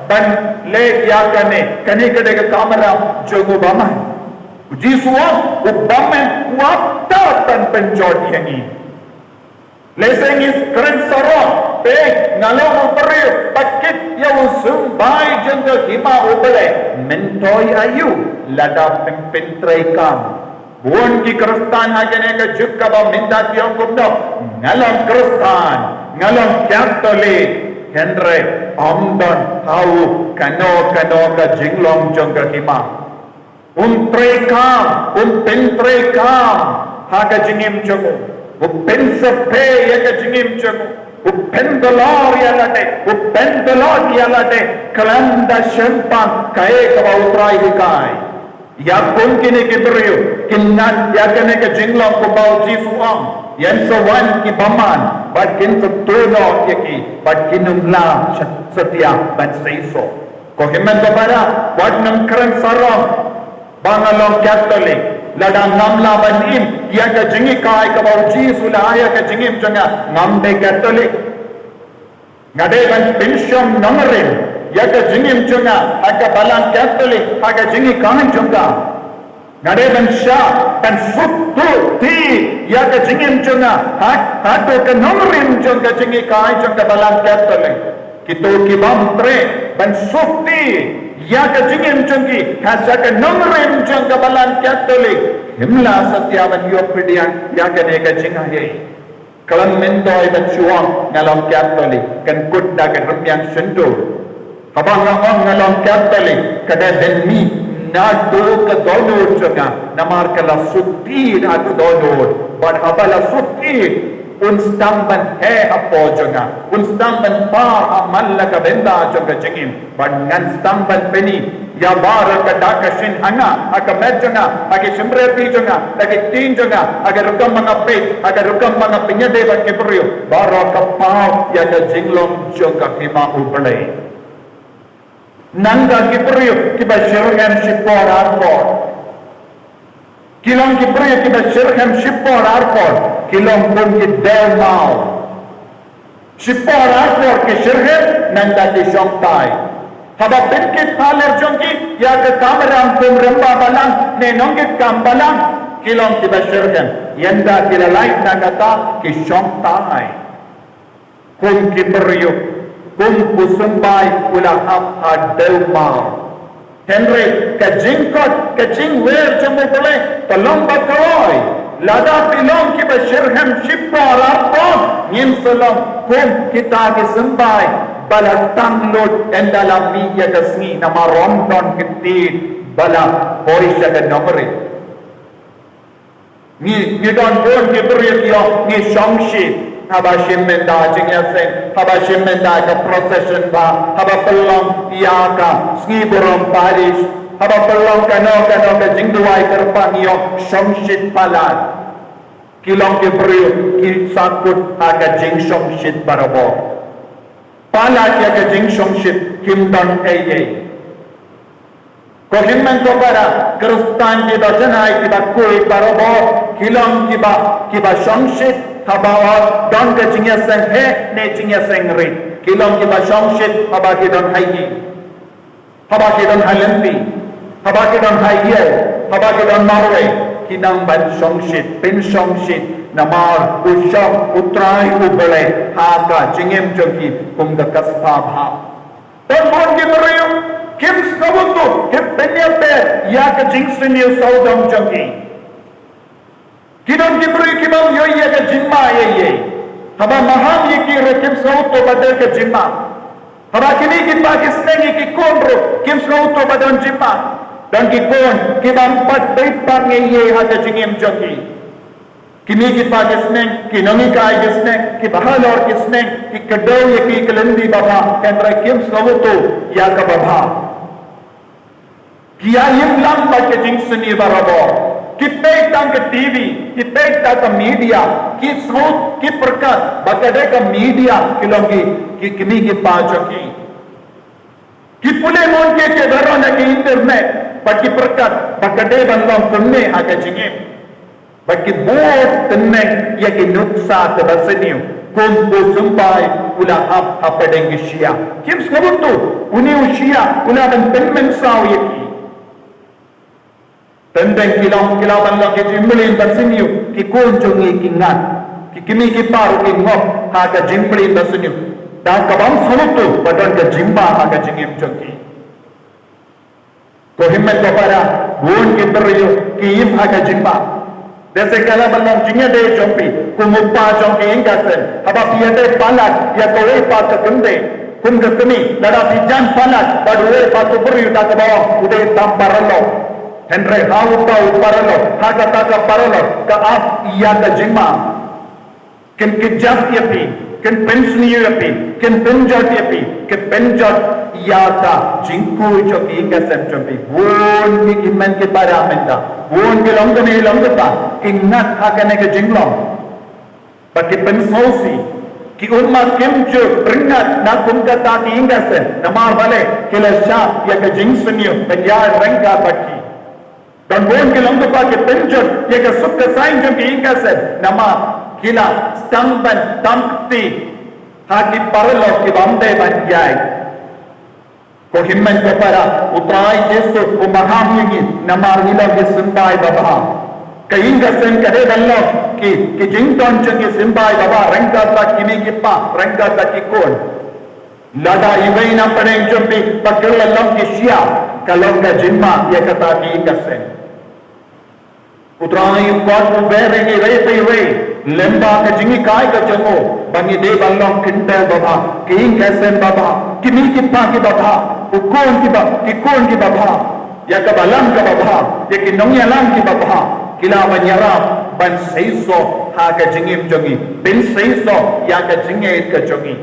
ban leh ïa kane. Kane ka dei ka kamram jong u bymman. U Jisu u bymman u ap tad ban pynjot ïa ngi. Lehse ngi kren sarong, peit, nga long u briew ba kit ïa u symbai jong ka hima U Blei. Myntoi aïu? Lada phim pyntreikam. Bun ki Khristan ha kane ka juk kaba mynta ki ong kumno, nga long Khristan, nga long Katholik. Hynrei ym don ha u kano kano ka jinglong jong ka hima. Um treikam, um pyntreikam ha ka jingim jong u. U pynsaphriang ïa ka jingim jong u. U pyndulor ïa lade, u pyndulot ïa lade. Khlem da shemphang kaei kaba U Trai u hikai. Ïa kum kine ki briew kin ngat ïa kane ka jinglong kumba U Jisu u ong, yn sa wan ki bymman bad kin sa tuh noh ïa ki bad kin ym lah satia ban seisoh. Ko hynmen ko para, wat nang kren sarong ba nga long Katholik lada ngam lah ban im ïa ka jinghikai kaba U Jisu u la ai ha ka jingim jong nga. Ngam dei Katholik. Nga dei ban pynshong nongrim ïa ka jingim jong nga ha ka Balang Katholik, ha ka jinghikai jong ka. Nga dei ban shah ban suk tuh ti ïa ka jingim jong nga ha, haduh ka nongrim jong ka jinghikai jong ka Balang Katholik. Kito ki bym treh ban suk ti ïa ka jingim jong ki ha sha ka nongrim jong ka Balang Katholik, kim lah satia ban ïoh pdiang ïa kane ka jingaiei. Khlem myntoi ban shu ong nga long Katholik, kan kut da ka rymmiang shyntur. Haba nga ong nga long Katholik, ka dei ban mih naduh ka dohnud jong nga, namar ka la suk ti naduh dohnud. Bad haba la suk ti, un sdang ban heh hapoh jong nga, un sdang ban par ha man la ka bynta jong ka jingim. Bad ngan sdang ban pyni ïa baroh ka dak ka shin ha nga, ha ka met jong nga, ha ki shympriahti jong nga, ha ki ktien jong nga, ha ka rukom ba nga peit, ha ka rukom ba nga pynïadei bad ki briew, baroh ka paw ïa ka jinglong jong ka hima U Blei. Nangta ki briew kiba shitrhem shipor arpor. Ki long ki briew kiba shitrhem shipor arpor, ki long kum ki dew maw. Shipor arpor ki shitrhem, nangta ki shong tai. Haba pynkit phaler jong ki ïa ka kamram kum rangbah balang ne nongkitkam balang, ki long kiba shitrhem. Ynda ki la lait na kata, ki shong tai kum ki briew, kum u symbai u la hap ha dewmar. Hynrei ka jingkhot, ka jingwer jong U Blei ka long ba kloi. Lada phi long kiba shitrhem shipor arpor, ngin sa long kum kita ki symbai ba la tang lut ynda la mih ïa ka sngi, namar ym don kti ba la poi sha ka nongrim. Ngi, ngi don bun ki briew ki ong ngi shongshit haba shim mynta jingïaseng, haba shim mynta ka procession bha, haba pynlong ïa ka sngi burom parish, haba pynlong kano kano ka jingduwai kyrpang, ngi ong shongshit palat. Ki long ki briew ki sahkut ha ka jingshongshit barabor. Palat ïa ka jingshongshit kim don ei ei. Ko hynmen ko para, Khristan kiba janai kiba khuid barabor ki long kiba, kiba shongshit haba don ka jingïaseng heh ne jingïaseng rit. Ki long kiba shongshit haba ki don ha ïing, haba ki don ha lynti, haba ki don ha ïew, haba ki don marwei, ki nang ban shongshit, pynshongshit namar u shong U Trai U Blei ha ka jingim jong ki kum ka spah bha. Don bun ki briew kim sngewthuh, kim pynïapher ïa ka jingsniew sawdong jong ki. Ki don ki briew ki bym ïohi ïa ka jingma ei ei. Haba maham ïa ki ruh kim sngewthuh ba don ka jingma. Haba kine ki kpa ki sneng ïa ki khun ruh kim sngewthuh ba don jingma. Don ki khun ki bym pat dei pat ei ei ha ka jingim jong ki. Kine ki kpa ki sneng, ki nonghikai ki sneng, ki bahalor ki sneng, ki kdew ïa ki ka lynti babha, hynrei kim sngewthuh ïa ka babha. Ki ïaid lang bad ka jingsniew barabor. Ki peit tang ka T V, ki peit tang ka media, ki sngew, ki pyrkhat ba ka dei ka media ki long ki, ki kmie ki kpa jong ki. Ki pule mon kiei kiei baroh na ka internet, bad ki pyrkhat ba ka dei ban long kumne ha ka jingim. Bad ki bud tneng ïa ki nuksa kaba sniew, kum u symbai u la hap hapdeng ki shyiap. Kim sngewthuh, une u shyiap u la ban pynmynsaw ïa ki. Teng teng ki long, ki la ban long ki jingmlien ba sniew, ki khun jong ngi ki ngat, ki kmie ki kpa ruh ki ngop ha ka jingmlien ba sniew. Da kaba ym sngewthuh ba don ka jingma ha ka jingim jong ki. Ko hynmen ko para, bun ki briew ki im ha ka jingma. Te sa ka la ban long jingïadei jong phi kum u kpa jong ka ïing ka sem, haba phi ïadei palat ïa kawei pat ka kynthei, kum ka kmie, lada phi jan palat bad uwei pat u briew da kaba ong u dei tang paralok. Hynrei ha uta u paralok, ha kata ka paralok ka ap ïa ka jingma. Kin kjat ïa phi, kin pynsniew ïa phi, kin pynjot ïa phi, kin pynjot ïa ka jingkhuid jong ka ïing ka sem jong phi. Bun ki hynmen ki para mynta, bun ki longkmie longkpa ki ngat ha kane ka jinglong. Bad ki pynsngewsih, ki ummat kim ju ryngat na kum kata ka ïing ka sem, namar balei ki la shah ïa ka jingsniew ban ïaid ryngkat bad ki. Don bun ki longkpa ki pynjot ïa ka suk ka saiñ jong ka ïing ka sem, namar ki la sdang ban tam kti ha ki paralok ki bym dei ban ïaid. Ko hynmen ko para, U Trai Jisu u maham ïa ngi namar ngi long ki symbai babha. Ka ïing ka sem ka dei ban long ki, ki jingdon jong ki symbai babha ryngkat bad ki kmie ki kpa, ryngkat bad ki khun. Lada iwei na pdeng jong phi ba ka la long ki shyiap, ka long ka jingma ïa kata ka ïing ka sem. U Trai u kwah u ber ïa ngi iwei pa iwei lyngba ka jinghikai ka jong u, ba ngi dei ban long ki kynthei babha, ki ïing ki sem babha, ki kmie ki kpa kiba bha, u khun kiba, ki khun kiba bha, ïa ka balang kaba bha, ïa ki nongïalam kiba bha, ki lah ban ïarap ban seisoh ha ka jingim jong ngi, ban seisoh ïa ka jingngeit ka jong ngi.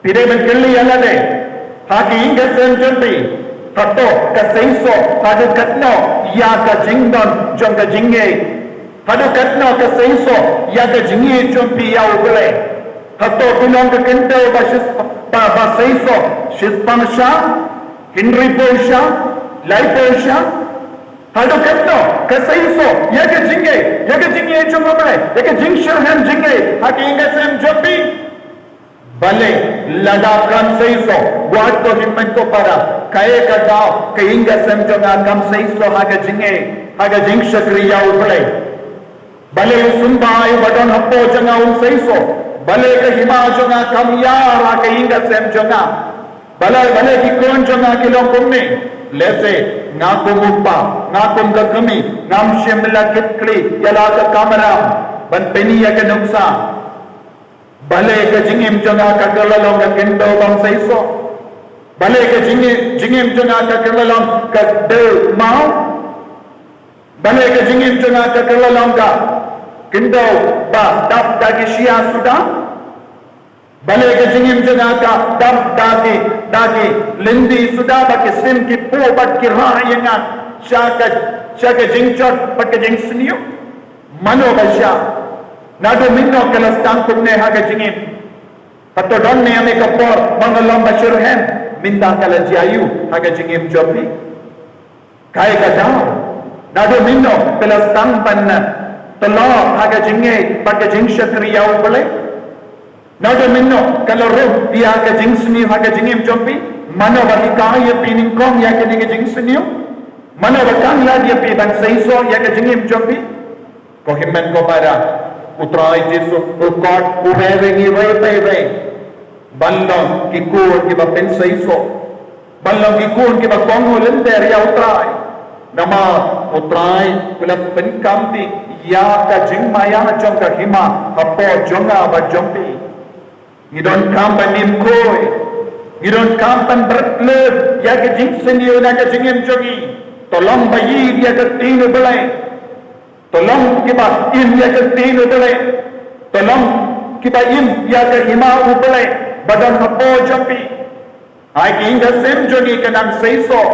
Phi dei ban kylli ïa lade, ha ka ïing ka sem jong phi, hato ka seisoh haduh katno ïa ka jingdon jong ka jingngeit? Haduh katno ka seisoh ïa ka jingngeit jong phi ïa U Blei? Hato phi long ka kynthei ba shis-, ba, ba seisoh shispah sha, hynriewphew sha, laiphew sha? Haduh katno ka seisoh ïa ka jingngeit, ïa ka jingngeit jong U Blei, ïa ka jingshitrhem jingngeit ha ka ïing ka sem jong phi? Balei lada kam seisoh, wat ko hynmen ko para, kaei ka daw ka ïing ka sem jong nga kam seisoh ha ka jingngeit, ha ka jingshakri ïa U Blei. Balei u symbai uba don hapoh jong nga um seisoh, balei ka hima jong nga kam ïar ha ka ïing ka sem jong nga. Balei, balei ki khun jong nga ki long kumne. Lehse nga kum u kpa, nga kum ka kmie, ngam shym la kit khlieh ïa la ka kamram ban pyni ïa ka nuksa. Balei ka jingim jong nga ka kylla long ka khyndew bym seisoh. Balei ka jingim, jingim jong nga ka kylla long ka dewmaw. Balei ka jingim jong nga ka kylla long ka khyndew ba dap da ki shia suda. Balei ka jingim jong nga ka dap da ki, da ki lynti suda, ba ki sim ki pur bad ki rah ïa nga sha ka, sha ka jingjot bad ka jingsniew. Mano ba shah? Naduh mynno ka la sdang kumne ha ka jingim? Hato don ne ïa me ka por ba nga long ba shitrhem? Mynta ka la jia aiu ha ka jingim jong phi? Kaei ka daw? Naduh mynno phi la sdang ban tylli ha ka jingngeit bad ka jingshakri ïa U Blei? Naduh mynno ka la rung ïa ka jingsniew ha ka jingim jong phi? Mano ba hikai ïa phi nyngkong ïa kane ka jingsniew? Mano ba tang lad ïa phi ban seisoh ïa ka jingim jong phi? Ko hynmen ko para, U Trai Jisu u khot uwei uwei ngi iwei pa iwei ban long ki khun kiba pynseisoh, ban long ki khun kiba kohnguh lynter ïa U Trai. Namar U Trai u la pynkhamti ïa ka jingmaïa jong ka hima hapoh jong nga bad jong phi. Ngi donkam ban im khuid, ngi donkam ban bret lem ïa ka jingsniew na ka jingim jong ngi. To long ba ïeit ïa ka ktien U Blei. To long kiba im ïa ka ktien U Blei. To long kiba im ïa ka hima U Blei ba don hapoh jong phi. Ai ka ïing ka sem jong ngi kan nang seisoh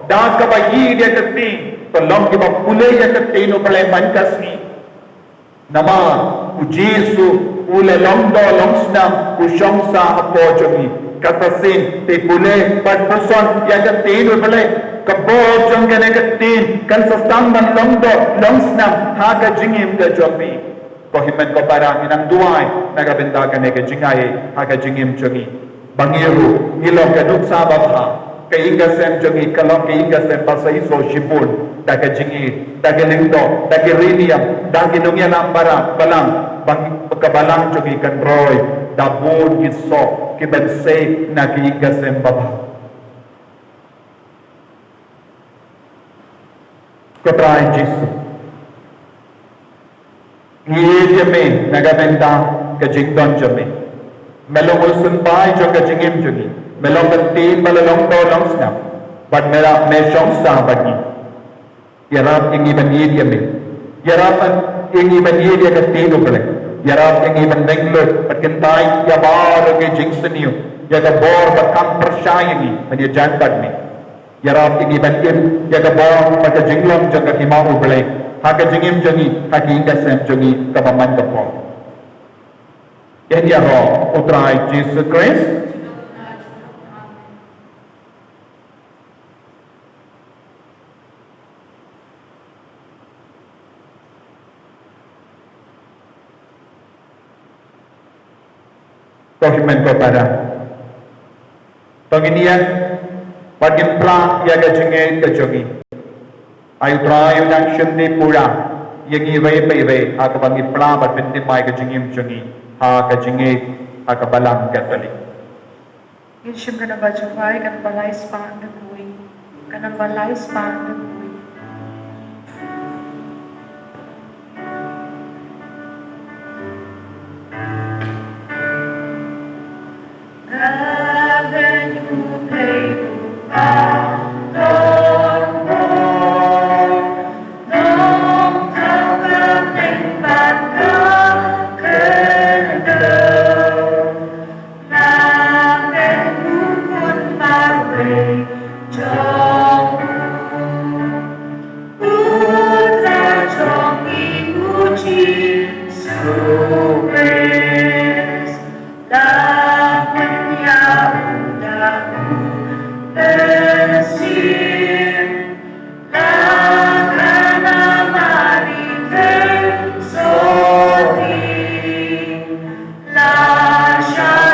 da kaba ïeit ïa ka ktien. To long kiba pule ïa ka ktien U Blei man ka sngi. Namar U Jisu u la long doh long snam, u shong sah hapoh jong ngi. Kata shisien te pule bad puson ïa ka ktien U Blei. Ka bor jong kane ka ktien kan sa sdang ban long doh long snam ha ka jingim ka jong phi. Ko hynmen ko para, ngi nang duwai na ka bynta kane ka jingaiei ha ka jingim jong ngi. Ba ngi ruh ngi long ka nuksa babha, ka ïing ka sem jong ngi ka long ka ïing ka sem ba seisoh shibun da ka jingïeit, da ka lyngdoh, da ka rynïeng, da ka nongïalam balang, ba ka balang jong ngi kan roi da bun ki soh kiban sei na ka ïing ka sem babha. Ko Trai Jisu, ngi ïeit ïa me na ka bynta ka jingdon jong me. Me long u symbai jong ka jingim jong ngi. Me long ka ktien ba la long doh long snam. Bad me la, me shong sah bad ngi. Ïarap ïa ngi ban ïeit ïa me. Ïarap ïa ngi ban ïeit ïa ka ktien U Blei. Ïarap ïa ngi ban deng lut bad kyntait ïa baroh ki jingsniew, ïa ka bor ba kham pyrshah ïa ngi ban ïajan bad me. Ïarap ïa ngi ban im ïa ka bor bad ka jinglong jong ka hima U Blei ha ka jingim jong ngi, ha ka ïing ka sem jong ngi kaba man ka por. Ïa ngi ïaroh U Trai Jisu Khrist. Ko hynmen ko para, to ngin ïeng bad ngin phla ïa ka jingngeit ka jong ngi. Ai U Trai u nang shim pura ïa ngi iwei pa iwei ha kaba ngi phla bad pynthymmai ka jingim jong ngi ha ka jingngeit ha ka Balang Katholik. Ngin shim ka namba jong U Trai, ka namba lai spah hynriew wei. Ka namba lai spah hynriew wei. Nang ken u khun marwei jong u, u Trai jong ngi u Jisu Khrist. La pynïaid u da u Mynsiem. La khana Mari te sori. La shah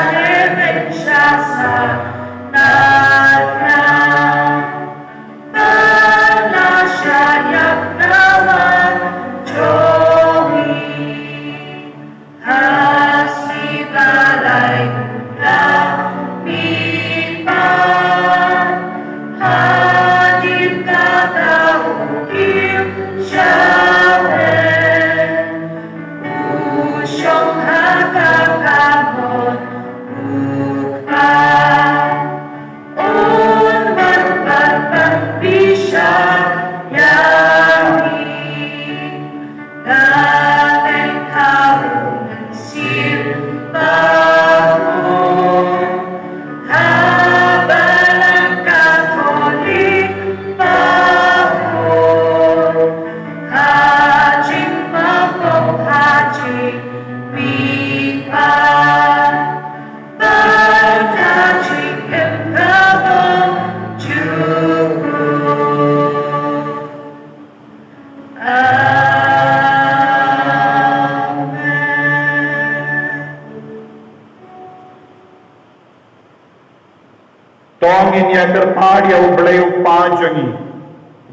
To ngin ïa kyrpad ïa U Blei U Kpa jong ngi,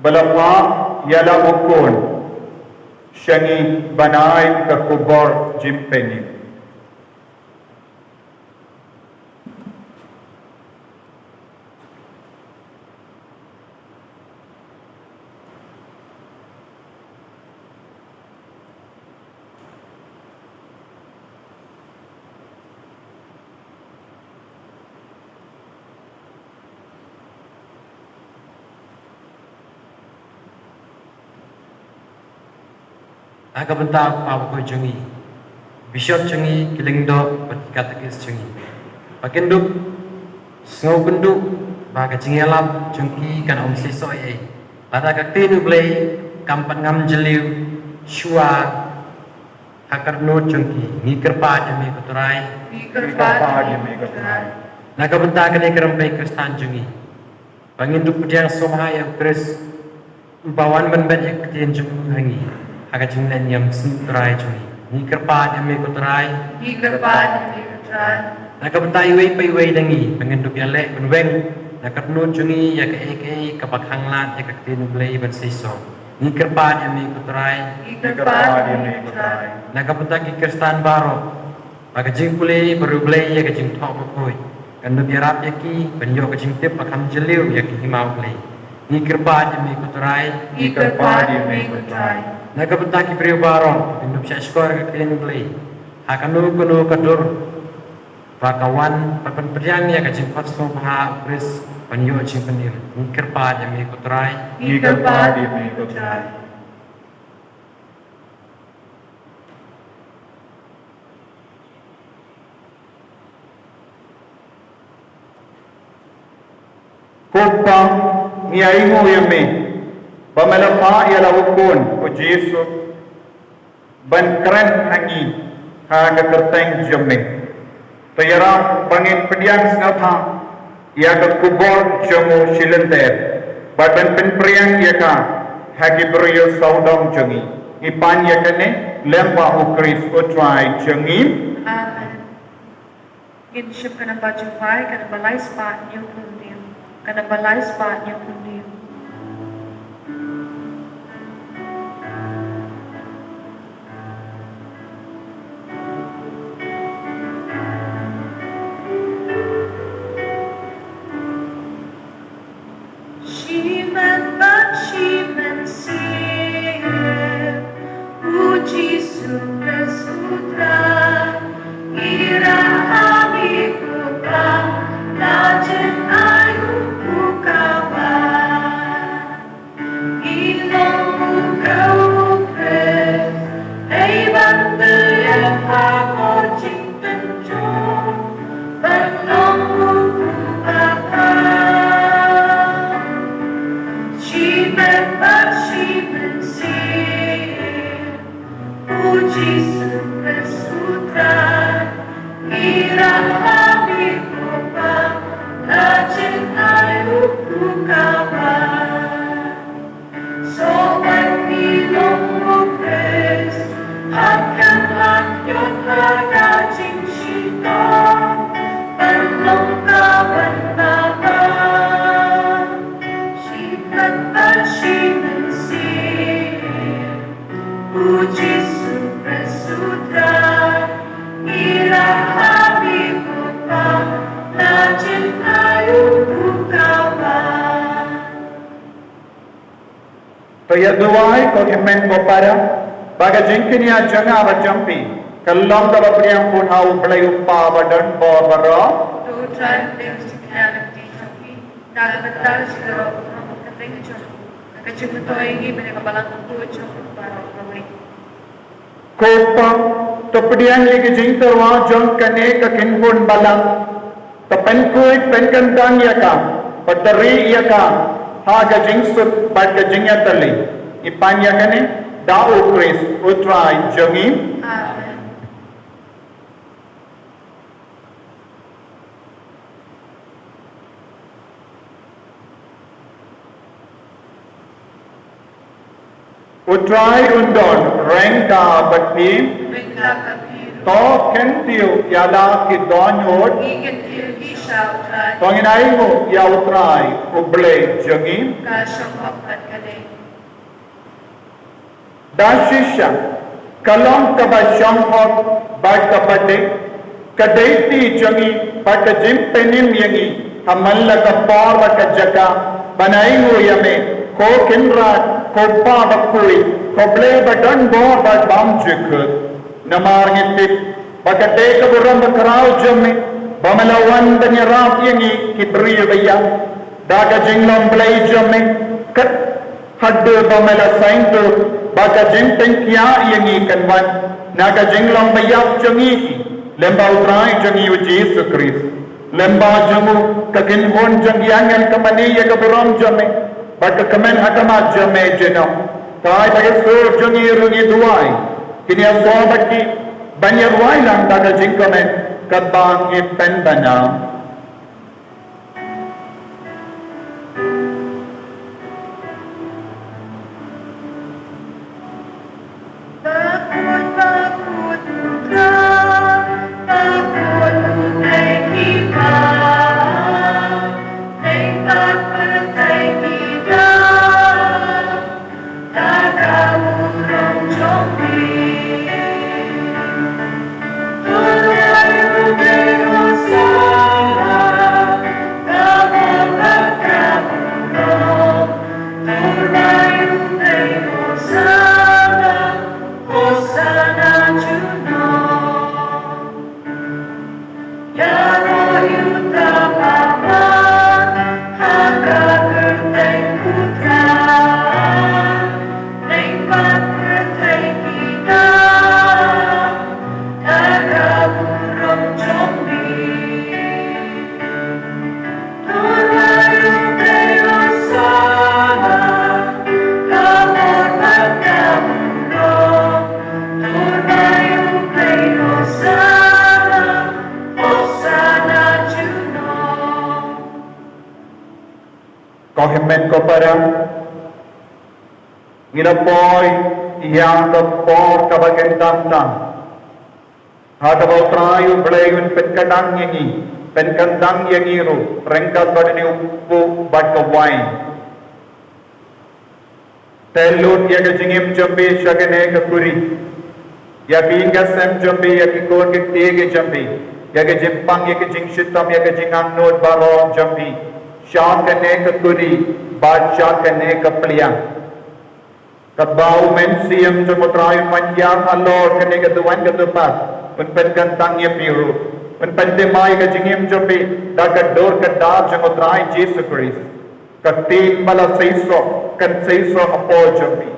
ba la phah ïa la u Khun sha ngi ban ai ka khubor jingpynim. Ha ka bynta u kpa bakhoi jong ngi, bishop jong ngi, ki lyngdoh bad ki katekis jong ngi, ba kin dup sngewkynduh ba ka jingïalap jong ki kan ym seisoh ei ei. Lada ka ktien U Blei kam pat ngam jylliew shuwa ha ka rynnud jong ki, ngi kyrpad ïa me ko Trai. Ngi kyrpad ïa me ko Trai. Na ka bynta kane ka rympei Khristan jong ngi, ba ngin dup pdiang sngewbha ïa U Khrist, uba wan ban beh ïa ka ktien jong u ha ngi ha ka jingleh niam sngi U Trai jong ngi, ngi kyrpad ïa me ko Trai. Ngi kyrpad ïa me ko Trai. Na ka bynta iwei pa iwei na ngi, ba ngin dup ïaleh ban weng na ka rynnud jong ngi ïa kaei kaei kaba khang lad ïa ka ktien U Blei ban seisoh, ngi kyrpad ïa me ko Trai. Ngi kyrpad ïa me ko Trai. Na ka bynta ki Khristan baroh, ba ka jingpule bad U Blei ïa ka jingthoh bakhuid kan dup ïarap ïa ki ban ïoh ka jingtip ba kham jylliew ïa ka hima U Blei, ngi kyrpad ïa me ko Trai. Ngi kyrpad ïa me ko Trai. Na ka bynta ki briew baroh ba kin dup shahshkor ïa ka ktien U Blei ha kano kano ka dur ba ka wan, ban pynpdiang ïa ka jingkhot sngewbha ha U Khrist ban ïoh jingpynim, ngi kyrpad ïa me ko Trai. Ngi kyrpad ïa me ko Trai. Ko Kpa, ngi ainguh ïa me ba me la phah ïa la u Khun, ko Jisu, ban kren ha ngi ha ka kyrteng jong me. To ïarap ba ngin pdiang sngewbha ïa ka khubor jong u shilynter, bad ban pynpriang ïa ka ha ki briew sawdong jong ngi. Ngi pan ïa kane lem bad U Khrist U Trai jong ngi. Amen. Ngin shim ka namba jingpyrkhat, ka namba lai spah hynñiew phew hynñiew, ka namba lai spah hynñiew phew hynñiew. Shi men bad shi men sien, u Jisu Khrist U Trai, ngi rah ha me ko Kpa, la jin ai u kpu kaba. Ngi long u kpu Khrist, ei ban pynlong ha ka jingpynjot, ban long u kpu kaba. Shi men bad shi men sien, u Jisu Khrist U Trai, ngi rah ha me ko Kpa, la jin ai u kpu kaba. Sngewbha ngi long u Khrist, ha ka kynrad ïoh ha ka jingshitom, ban long ka Ko ïa duwai, ko hynmen ko para, ba ka jingkñia jong nga bad jong phi kan long kaba pdiang bun ha U Blei U Kpa badonbor baroh. To try and things to connect with you. Na ka bynta ka jingïaroh ka jong u, ka jingmyntoi ïa ngi ban ïa ka balang ka jong u baroh kawei. Ko Kpa, to pdiang ïa ka jingtyrwa jong kane ka kynhun balang. To pynkhuid pynkyntang ïa ka, bad to ri ïa ka ha ka jingsuk bad ka jingïatylli. Ngi pan ïa kane da U Khrist U Trai jong ngi. Amen. U Trai un don ryngkat bad phi. Ryngkat bad phi ruh. To kyntiew ïa la ki dohnud. Ngi kyntiew ïa ki sha U Trai. To ngin ainguh ïa U Trai U Blei jong ngi. Ka shong hok bad ka dei. Da shisha ka long kaba shong hok bad kaba dei, ka dei ti jong ngi bad ka jingpynim ïa ngi ha man la ka por bad ka jaka ban ainguh ïa me, ko Kynrad, ko Kpa bakhuid, ko Blei badonbor bad bymjukut. Namar ngi tip ba ka dei ka burom bakhraw jong me ba me la wan ban ïarap ïa ngi ki briew ba ïap da ka jinglong Blei jong me, kat haduh ba me la sngewthuh ba ka jingpynkhiah ïa ngi kan wan na ka jinglong ba ïap jong ngi hi, lyngba U Trai jong ngi U Jisu Khrist. Lyngba jong u ka kynhun jong ki angel ka mane ïa ka burom jong me bad ka kmen ha khmat jong me junom. Trai ba ki sur jong ngi ruh ngi duwai kin ïasoh bad ki ban ïarwai lang da ka jingkmen katba ngi pynbna. Ko hynmen ko para, ngi la poi ïa ka por kaba kyntang tam. Ha kaba U Trai U Blei un pynkyndang ïa ngi, pynkyndang ïa ngi ruh ryngkat bad une u kpu bad ka wain. Te lut ïa ka jingim jong phi sha kane ka khuri. Ïa ki ïing ki sem jong phi, ïa ki khun ki kti ki jong phi, ïa ka jingpang, ïa ka jingshitom, ïa ka jingangnud baroh jong phi sha kane ka khuri bad sha kane ka pliang. Katba u Mynsiem jong U Trai un wan hiar halor kane ka duwan ka dupat, un pynkyntang ïa phi ruh, un pynthymmai ka jingim jong phi da ka dur ka dar jong U Trai Jisu Khrist. Ka ktien ba la seisoh kan seisoh hapoh jong phi.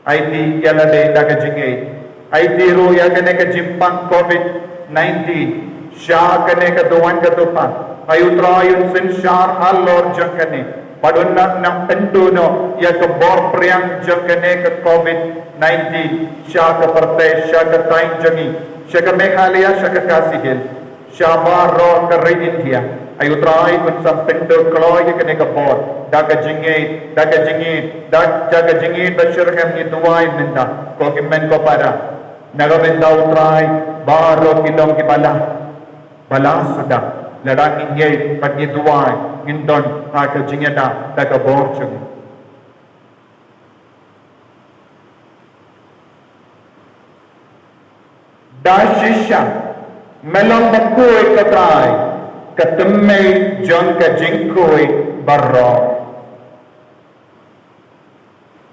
Aiti ïa lade da ka jingngeit. Aiti ruh ïa kane ka jingpang covid nineteen sha kane ka duwan ka dupat. Ai U Trai un synshar halor jong kane bad un nang pynduh noh ïa ka bor priang jong kane ka covid nineteen sha ka pyrthei, sha ka thaiñ jong ngi, sha ka Meghalaya, sha ka Khasi Hills, sha baroh ka ri India. Ai U Trai un sa pynduh kloi ïa kane ka bor da ka jingngeit, da ka jingngeit, da, da ka jingngeit ba shyrkhei. Ngi duwai mynta, ko hynmen ko para, na ka bynta U Trai, baroh ki long kiba lah, ba lah suda. Lada ngi ngeit bad ngi duwai, ngin don ha ka jingïada da ka bor jong u. Da shisha me long bakhuid, ko Trai, ka thymmei jong ka jingkhuid baroh.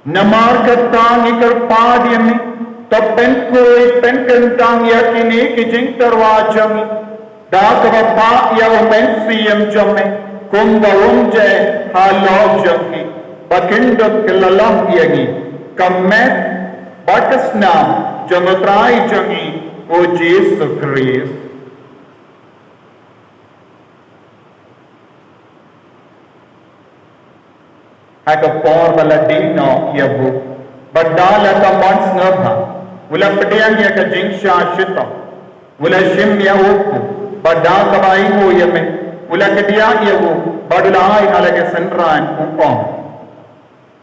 Namar kata ngi kyrpad ïa me, to pynkhuid pynkyntang ïa kine ki jingtyrwa jong ngi, da kaba phah ïa u Mynsiem jong me kum ka umjai halor jong ngi, ba kin dup kylla long ïa ngi ka met bad ka snam jong u Trai jong ngi, u Jisu Khrist. Ha ka por ba la dih noh ïa u, bad da la ka mon sngewbha, u la pdiang ïa ka jingshah shitom, u la shim ïa u kpu, bad da kaba ainguh ïa me, u la kdiah ïa u, bad u la ai ha la ka synran, u ong: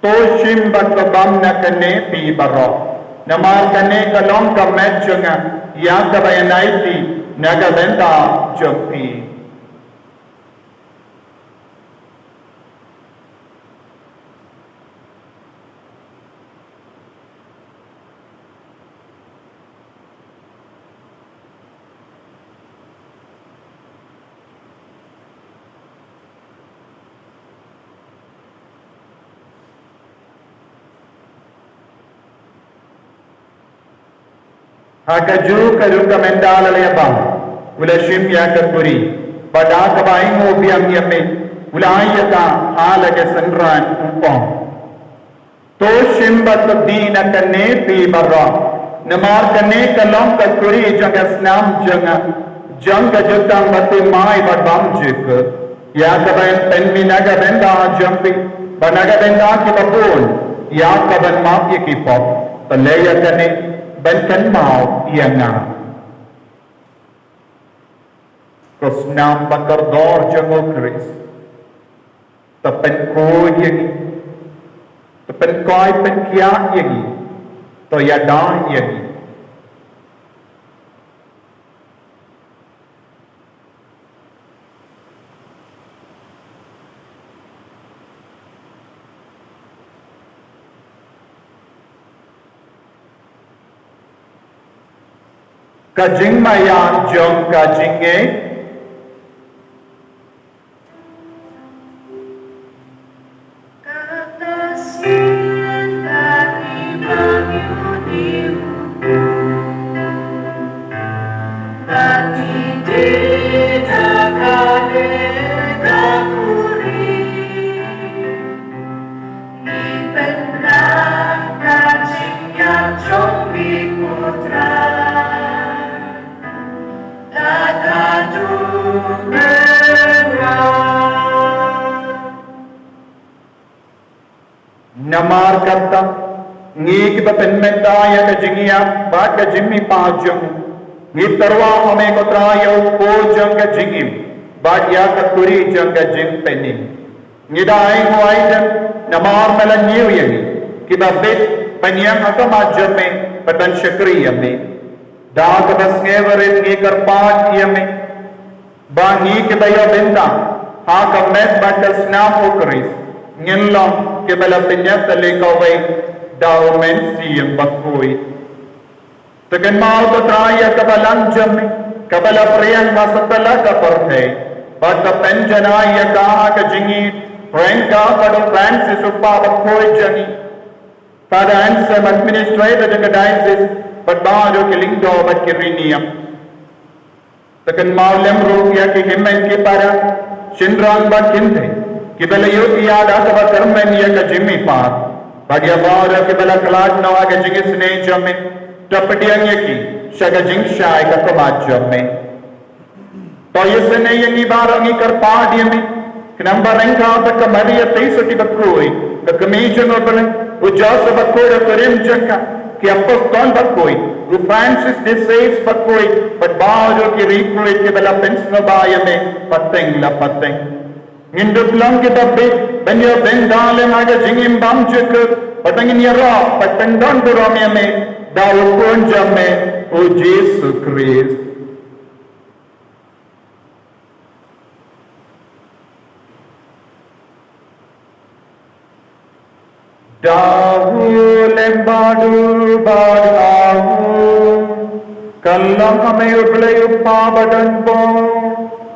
To shim bad to bam na kane phi baroh, namar kane ka long ka met jong nga, ïa kaba ïanai phi na ka bynta jong phi. Ha kajuh ka rukom ynda la leh bam, u la shim ïa ka kuri, bad da kaba ainguh biang ïa me, u la ai ïa ka ha la ka synran, u ong: To shim bad to die na kane phi baroh, namar kane ka long ka kuri jong ka snam jong nga, jong ka jutang bathymmai bad bymjukut, ïa kaba yn pynmih na ka bynta jong phi bad na ka bynta kiba bun, ïa kaban map ïa ki pop. To leh ïa kane ban kynmaw ïa nga. Ko snam ba kordor jong u Khrist, to pynkhuid ïa ngi, to pynkoit pynkhiah ïa ngi, to ïada ïa ngi. Ka jingmaïan jong ka jingngeit. Kata sien ba ngi bam ïa u, ba ngi die na kane ka kuri, ngi pynbna ka jingïap jong ngi, ko Trai. Namar kata, ngi kiba pynmynta ïa ka jingïap bad ka jingmihpat jong u, ngi tyrwa ha me ko Trai ïa u kpu jong ka jingim bad ïa ka kuri jong ka jingpynim. Ngi da ainguh aidem namar me la ñiew ïa ngi kiba bit ban ïeng ha khmat jong me bad ban shakri ïa me. Da kaba sngewrit ngi kyrpad ïa me ba ngi kiba ïoh bynta ha ka met bad ka snam u Khrist ngin long kiba la pynïap tylli kawei da u Mynsiem Bakhuid. To kynmaw ko Trai ïa ka balang jong me kaba la pdiang ha satlak ka pyrthei, bad to pynjanai ïa ka ha ka jingïeit ryngkat bad u Francis u kpa bakhuid jong ngi, Father Anselm, Administrator jong ka Diocese, bad baroh ki lyngdoh bad ki riewniam. To kynmaw lem ruh ïa ki hynmen ki para, shynrang bad kynthei kiba la ïoh ïa da kaba kyrmen ïa ka jingmihpat, bad ïa baroh kiba la khlad noh ha ka jingisynei jong me, to pdiang ïa ki sha ka jingshai ka khmat jong me. To ïasynei ïa ngi baroh, ngi kyrpad ïa me, khnang ba ryngkat bad ka Maria Theisotti bakhuid, ka kmie jong u Blei, u Joseph bakhuid, u kurim jong ka, ki apostol bakhuid, u Francis de Sales bakhuid, bad baroh ki riewkhuid kiba la pynsngewbha ïa me pateng la pateng, ngin dup long kiba bit ban ïoh bynta lem ha ka jingim bymjukut, bad ba ngin ïaroh bad pyndonburom ïa me da u Khun jong me, u Jisu Khrist. Da u lem bad u bad ha u, kan long ha me u Blei u Kpa badonbor,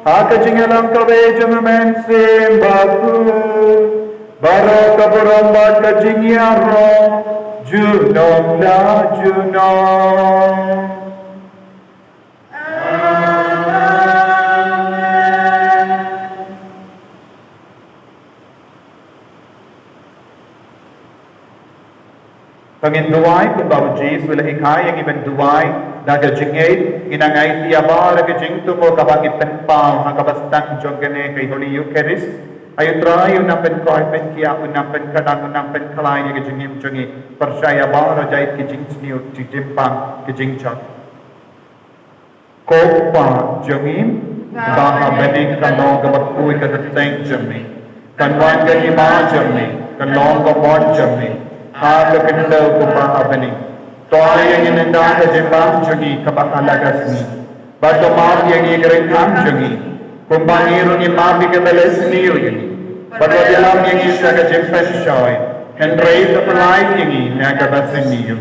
ha ka jingïalang kawei jong u Mynsiem Bakhuid, Baroh ka burom bad ka jingïaroh, junom la junom. Amen. To ngin duwai kumba u Jisu u la hikai ïa ngi ban duwai da ka jingngeit. Ngin nang ïa baroh ka jingthmu kaba ngi pynpaw ha kaba sdang jong kane ka Holy Eucharist. Ai u Trai un nang pynkhuid pynkhia, un nang pynkhatdang, un nang pynkhlaiñ ïa ka jingim jong ngi. Pyrshah ïa baroh jait ki jingsniew, ki jingbam, ki jingjot. Ko Pa jong ngi ba ha bneng, kan long ka jingpynbeit ka kyrteng jong me. Kan wan ka hima jong me, kan long ka mon jong me ha ka khyndew ko Pa ha bneng. To ai ïa ngi mynta ka jingbam jong ngi kaba ha la ka sngi. Bad to map ïa ngi ki jingkyrmen jong ngi, kumba ngi ruh ngi map ïa kiba la sniew ïa ngi. Bad wat ïalam ïa ngi sha ka jingpynshoi, hynrei to pyllait ïa ngi na kaba sniew.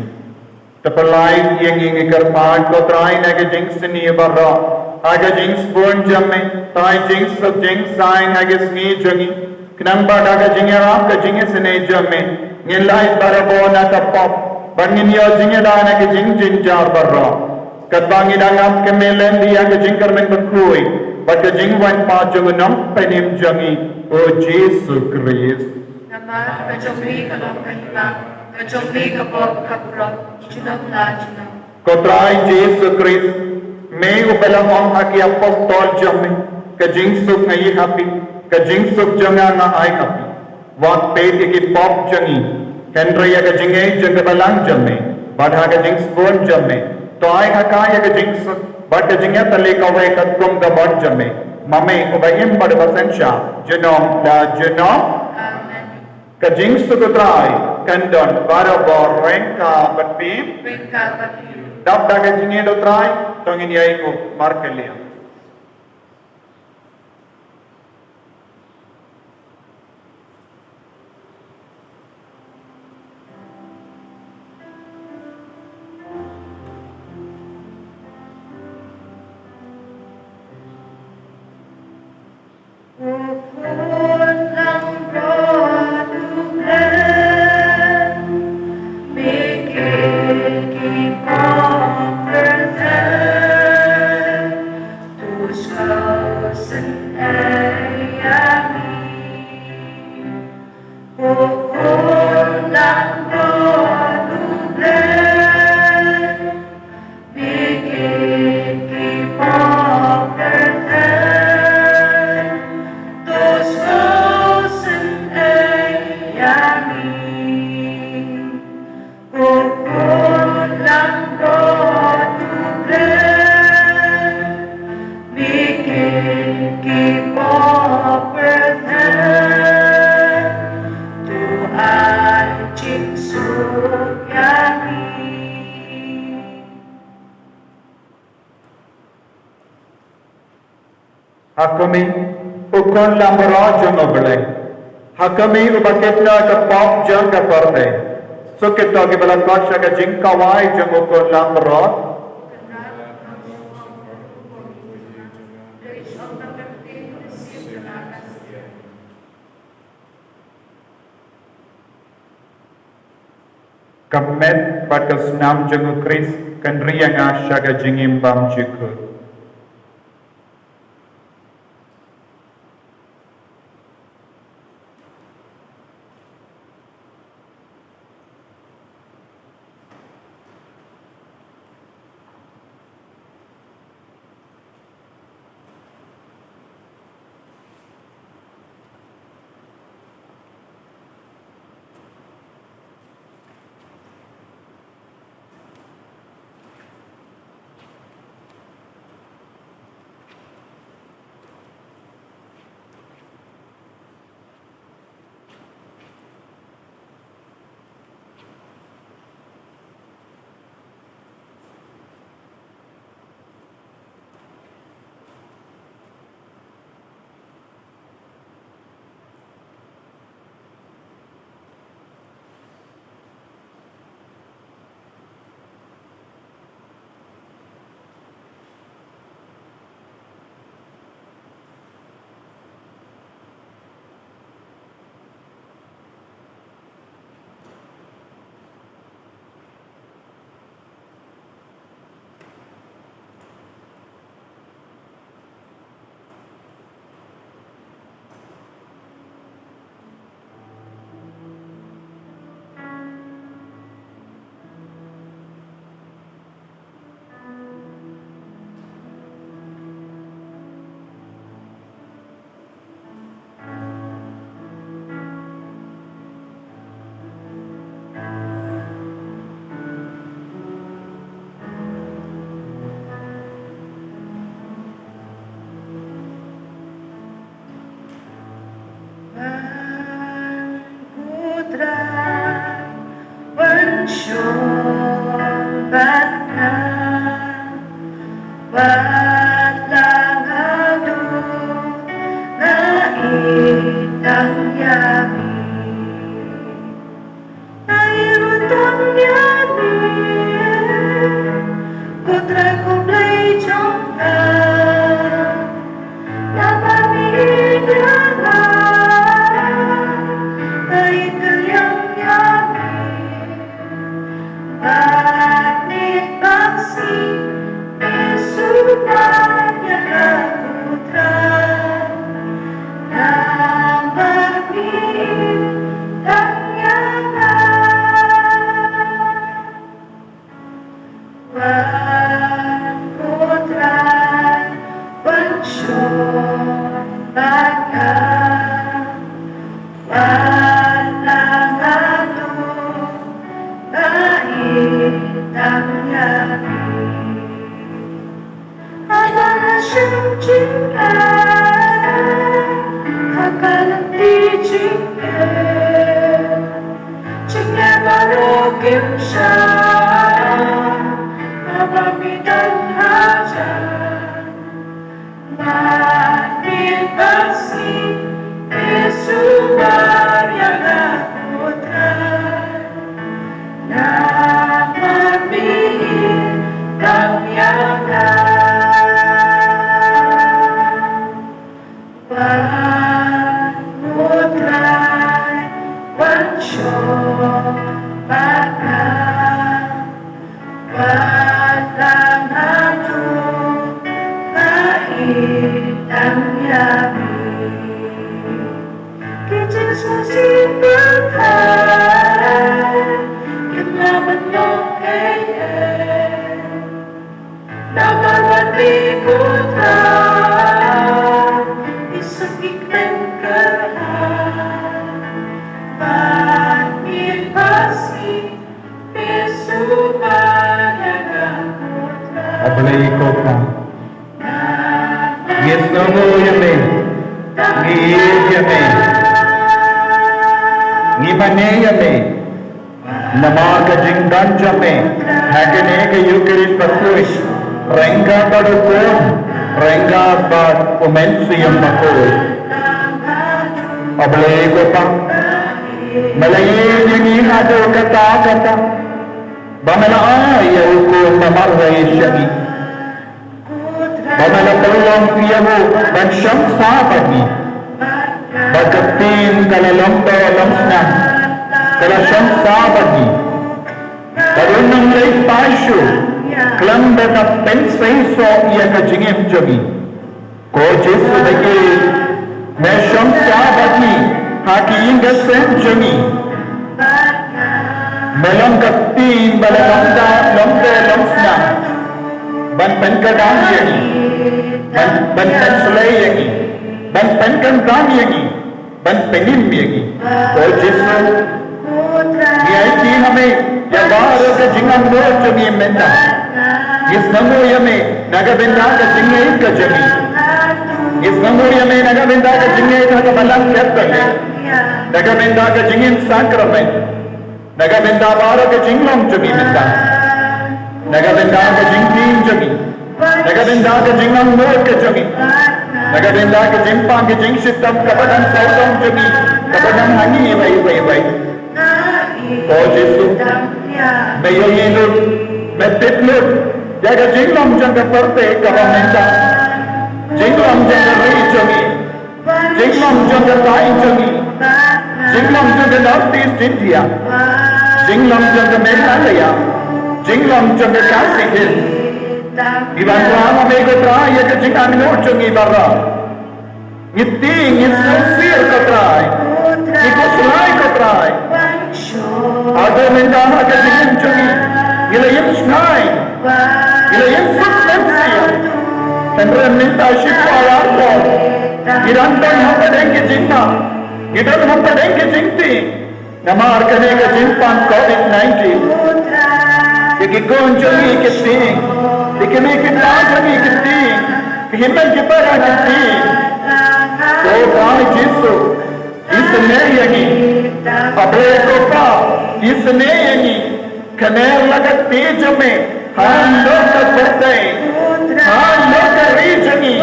To pyllait ïa ngi, ngi kyrpad ko Trai, na ka jingsniew baroh, ha ka jingsbun jong me, to ai jingsuk jingsaiñ ha ka sngi jong ngi. Khnang ba da ka jingïarap ka jingisynei jong me, ngin lait barabor na ka pop, bad ngin ïoh jingïada na ka jingjynjar baroh. Katba ngi dang ap kmie lynti ïa ka jingkyrmen bakhuid bad ka jingwan pat jong u Nongpynim jong ngi, u Jisu Khrist. Namar ka jong me ka long ka hima, ka jong me ka bor ka burom, junom la junom. Ko Trai Jisu Khrist, me uba la ong ha ki apostol jong me, ka jingsuk nga ai ha phi, ka jingsuk jong nga nga ai ha phi. Wat peit ïa ki pop jong ngi, hynrei ïa ka jingngeit jong ka balang jong me, bad ha ka jingsbun jong me, to ai ha ka ïa ka jingsuk bad ka jingïatylli kawei katkum ka mon jong me, ma me uba im bad uba synshar, junom la junom. Amen. Ka jingsuk u Trai kan don barabor ryngkat bad phi. Ryngkat bad phi. Dap da ka jingïeit u Trai, to ngin ïainguh markylliang. Ha khmih, u khun langbrot jong U Blei. Ha khmih, uba kit na ka pop jong ka pyrthei. Suk ïa kito kiba la khot sha ka jingkhawai jong u khun langbrot. Ka met bad ka snam jong u Khrist kan ri ïa nga sha ka jingim bymjukut. Wan ko Trai, wan shong bad nga, wat la nga duk, nga ïeit tang ïa me. Nga ïeit ruh tang ïa me, ko Trai ko Blei jong nga. Namar me ïeit ïa nga, nga ïeit kylliang ïa me. Bad miet bad sngi me sumar ïa nga, ko Trai. Namar me ïeit tang ïa nga. Wan ko Trai, wan shong bad nga, wat la nga duk, nga ïeit tang ïa me. Haba nga shem jingeh ha ka lynti jingeh, jingeh baroh kim shah, haba me don hajan. Bad miet bad sngi me sumar ïa nga, ko Trai. Namar me ïeit tang ïa nga. Wan ko Trai, wan shong bad nga, wat la nga duk, nga ïeit tang ïa me. Ki jingsngewsih batai kim lah ban long ei ei. Namar wat me, ko Trai, me sngewkmen kyrhai. Bad miet bad sngi me sumar ïa nga, ko Trai. A Blei ko Kpa, ngi sngewnguh ïa me, ngi ïeit ïa me, ngi mane ïa me. Namar ka jingdon jong me ha kane ka Ïukharist bakhuid, ryngkat bad u Khun, ryngkat bad u Mynsiem Bakhuid. A Blei ko Kpa, me la ïeit ïa ngi haduh katta katta ba me la ai ïa u Khun ba marwei sha ngi. Ba me la pynlong ïa u ban shong sah bad ngi. Ba ka ktien ka la long doh long snam, ka la shong sah bad ngi. Bad un nang leit phai shuh khlem da pynseisoh ïa ka jingim jong ngi. Ko Jisu ba ïeit, me shong sah bad ngi ha ki ïing ki sem jong ngi. Me long ka ktien ba la long doh long snam ban pynkyrdan ïa ngi, ban, ban pynshlei ïa ngi, ban pynkyrdan ïa ngi, ban pynim ïa ngi. Ko Jisu, ngi aiti ha me ïa baroh ka jingangnud jong ngi mynta. Ngi sngewnguh ïa me na ka bynta ka jingngeit ka jong ngi. Ngi sngewnguh ïa me na ka bynta ka jingngeit ha ka Balang Katholik, na ka bynta ka jingim sakramen, na ka bynta baroh ka jinglong jong ngi mynta, na ka bynta ka jingtieng jong ngi, na ka bynta ka jingangnud ka jong ngi, na ka bynta ka jingpang ka jingshitom kaba dang sawdong jong ngi, kaba dang ha ngi iwei pa iwei. Ko Jisu, me ïohi lut, me tip lut ïa ka jinglong jong ka pyrthei kaba mynta, jinglong jong ka ri jong ngi, jinglong jong ka thaiñ jong ngi, jinglong jong ka North East India, jinglong jong ka Meghalaya, jinglong jong ka Khasi Hills. Ngi wanrah ha me ko Trai ïa ka jingangnud jong ngi baroh. Ngi tieng, ngi sngewsih ko Trai, ngi khuslai ko Trai. Haduh mynta ha ka jingim jong ngi, ngi la ïeng sngew, ngi la ïeng suk mynsiem. Hynrei mynta shiphew arphew ngi dang don hapdeng ki jingma, ngi don hapdeng ki jingtieng. Namar kane ka jingpang covid nineteen, ïa ki khun jong ngi ki tieng, ïa ki mei ki pa jong ngi ki tieng, ki hynmen ki para ki tieng. Ko Trai Jisu, Isynei ïa ngi. Haba ko Pa, isynei ïa ngi. Kner la ka kti jong me halor ka pyrthei, halor ka ri jong ngi,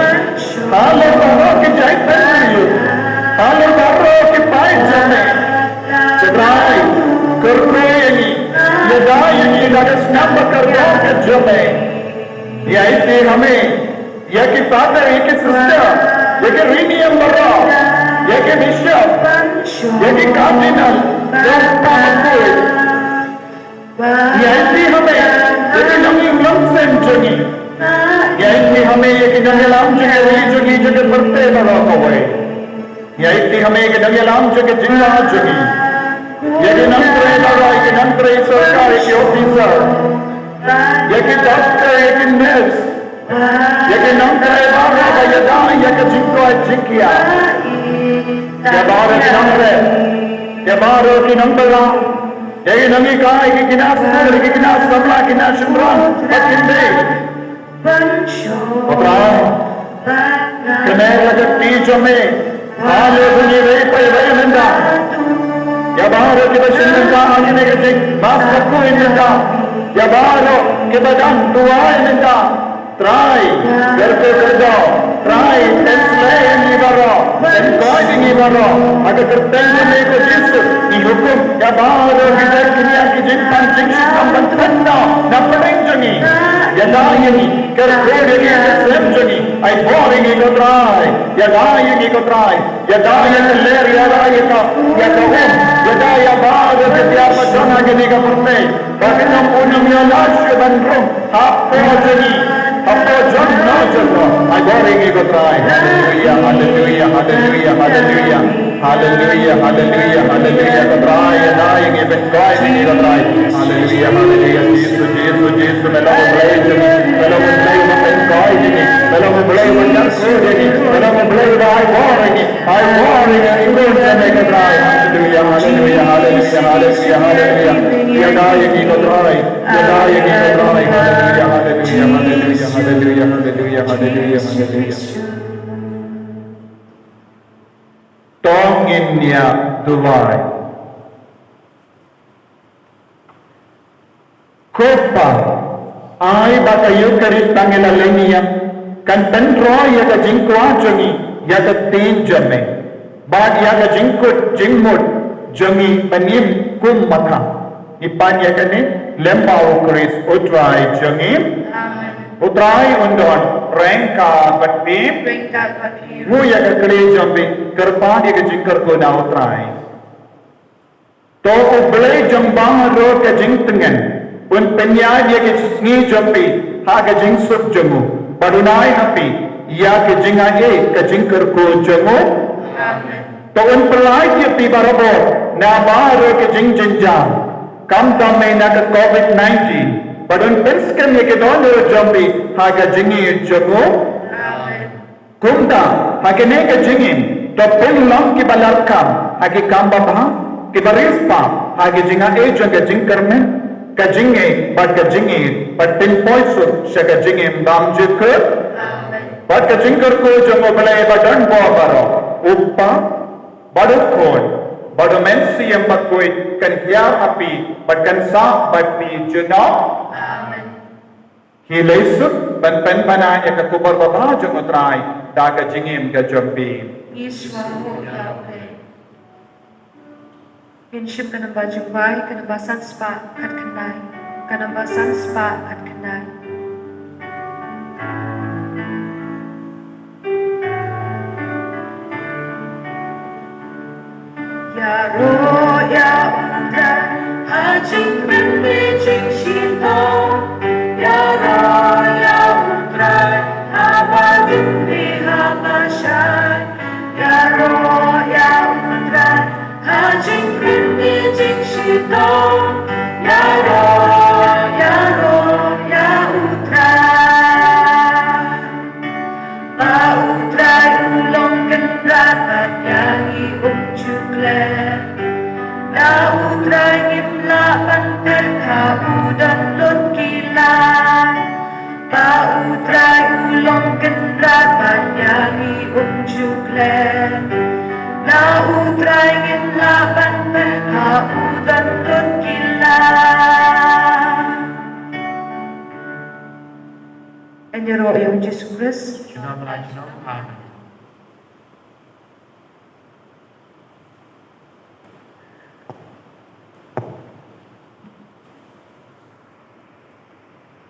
halor baroh ki jaitbynriew, halor baroh ki paid jong me. Ko Trai, kyrkhu ïa ngi, ïada ïa ngi da ka snem ba kordor ka jong me. Ïa ïeit ha me, ïa ki father, ïa ki sister, ïa ki riewniam baroh, ïa ki bishop, ïa ki cardinal, ïa u Papakoit. Ïa ïeit ha me ïa ki nongïalam sem jong ngi. Ïa ïeit ha me ïa ki nongïalam jong ka ri jong ngi, jong ka pyrthei baroh kawei. Ïa ïeit ha me ïa ki nongïalam jong ka jylla jong ngi. Ïa ki nongtrei baroh, ïa ki nongtrei sorkar, ïa ki officer, ïa ki doctor, ïa ki nurse, ïa ki nongtrei baroh ba ïada ïa ka jingkoit jingkhiah. Ïa baroh ki nongrep, ïa baroh ki nongbylla, ïa ki nonghikai, ïa ki khynnah skul, ïa ki khynnah samla, khynnah shynrang bad khyndiat. Ko Trai, kner la ka kti jong me halor jong ngi, iwei pa iwei mynta. Ïa baroh kiba shim bynta ha kane ka jingmas bakhuid mynta. Ïa baroh kiba dang duwai mynta. Trai, kyrkhu kyrdoh. Trai, pynshlei ïa ngi baroh, pynkoit ïa ngi baroh ha ka kyrteng jong me ko Jisu. Ngi hukum ïa baroh ki jait ki niam, ki jingpang jingshitom ban pyndonkam na pdeng jong ngi. Ïada ïa ngi, kyrkhu ïa ngi ha ka sem jong ngi. Ai bor ïa ngi ko Trai. Ïada ïa ngi ko Trai. Ïada ïa ka lyer, ïada ïa ka, ïa ka um, ïada ïa baroh ki tiar ba don ha kane ka pyrthei. Ba kin ym, un ym ïoh lad shuh ban rung hapoh jong ngi, hapoh jong no jong no. Ai bor ïa ngi ko Trai. Haleluia, haleluia, haleluia, haleluia. Haleluia, haleluia, haleluia ko Trai. Ïada ïa ngi, pynkoit ïa ngi ko Trai. Haleluia, haleluia. Jisu, Jisu, Jisu, me long U Blei jong ngi. Me long U Blei uba pynkoit ïa ngi. Me long U Blei uba kyrkhu ïa ngi. Me long U Blei uba ai bor ïa ngi. Ai bor ïa ngi, ïa ngi ko Trai. Haleluia, haleluia, haleluia, haleluia, haleluia. Ïada ïa ngi ko Trai. Ïada ïa ngi ko Trai. Haleluia, haleluia, haleluia, haleluia, haleluia, haleluia, haleluia. To ngin ïa duwai. Ko Pa, ai ba ka Eucharist ba ngi la leh niam kan pyntroi ïa ka jingkwah jong ngi ïa ka ktien jong me, bad ïa ka jingkut jingmut jong ngi ban im kum ma ka. Ngi pan ïa kane lem bad U Khrist U Trai jong ngi. Amen. U Trai un don ryngkat bad phi. Ryngkat bad phi. Nguh ïa ka kti jong phi, kyrpad ïa ka jingkyrkhu na U Trai. To U Blei jong baroh ka jingtngen un pynïaid ïa ka sngi jong phi ha ka jingsuk jong u, bad un ai ha phi ïa ka jingaiei ka jingkyrkhu jong u. Amen. To un pyllait ïa phi barabor na baroh ka jingjynjar, khamtam eh na ka covid nineteen, bad un pynskhem ïa ki dohnud jong phi ha ka jingïeit jong u. Amen. Kumta, ha kane ka jingim, to pynlong kiba larkam ha ki kam babha, kiba riewspah ha ki jingaiei jong ka jingkyrmen, ka jingngeit bad ka jingïeit, bad pynpoi suk sha ka jingim bymjukut. Amen. Bad ka jingkyrkhu jong U Blei badonbor baroh, U Kpa, bad U Khun, bad U Mynsiem Bakhuid, kan hiar ha phi bad kan sah bad phi junom. Amen. Khie leit suk ban pynbna ïa ka khubor babha jong U Trai da ka jingim ka jong phi. Ngi sngewbha ïa U Blei. Ngin shim ka namba jingduwai, ka namba san spah khatkhyndai, ka namba san spah khatkhyndai. Ïaroh ïa U Trai ha jingkmen bad jingshitom. Ïaroh ïa U Trai haba dum bad haba shai. Ïaroh ïa U Trai ha jingkmen bad jingshitom. Ïaroh, ïaroh ïa U Trai. Ba U Trai u long kynrad bad ïa ngi um ju khleh. Na U Trai ngim lah ban phet, ha u don lut ki lad. Ba U Trai u long kynrad bad ïa ngi um ju khleh. Na U Trai ngin lah ban pyrkhat, u don lut ki la. Ngan ïaroh ïa U Jisu Khrist. Sha U Trai jong nga.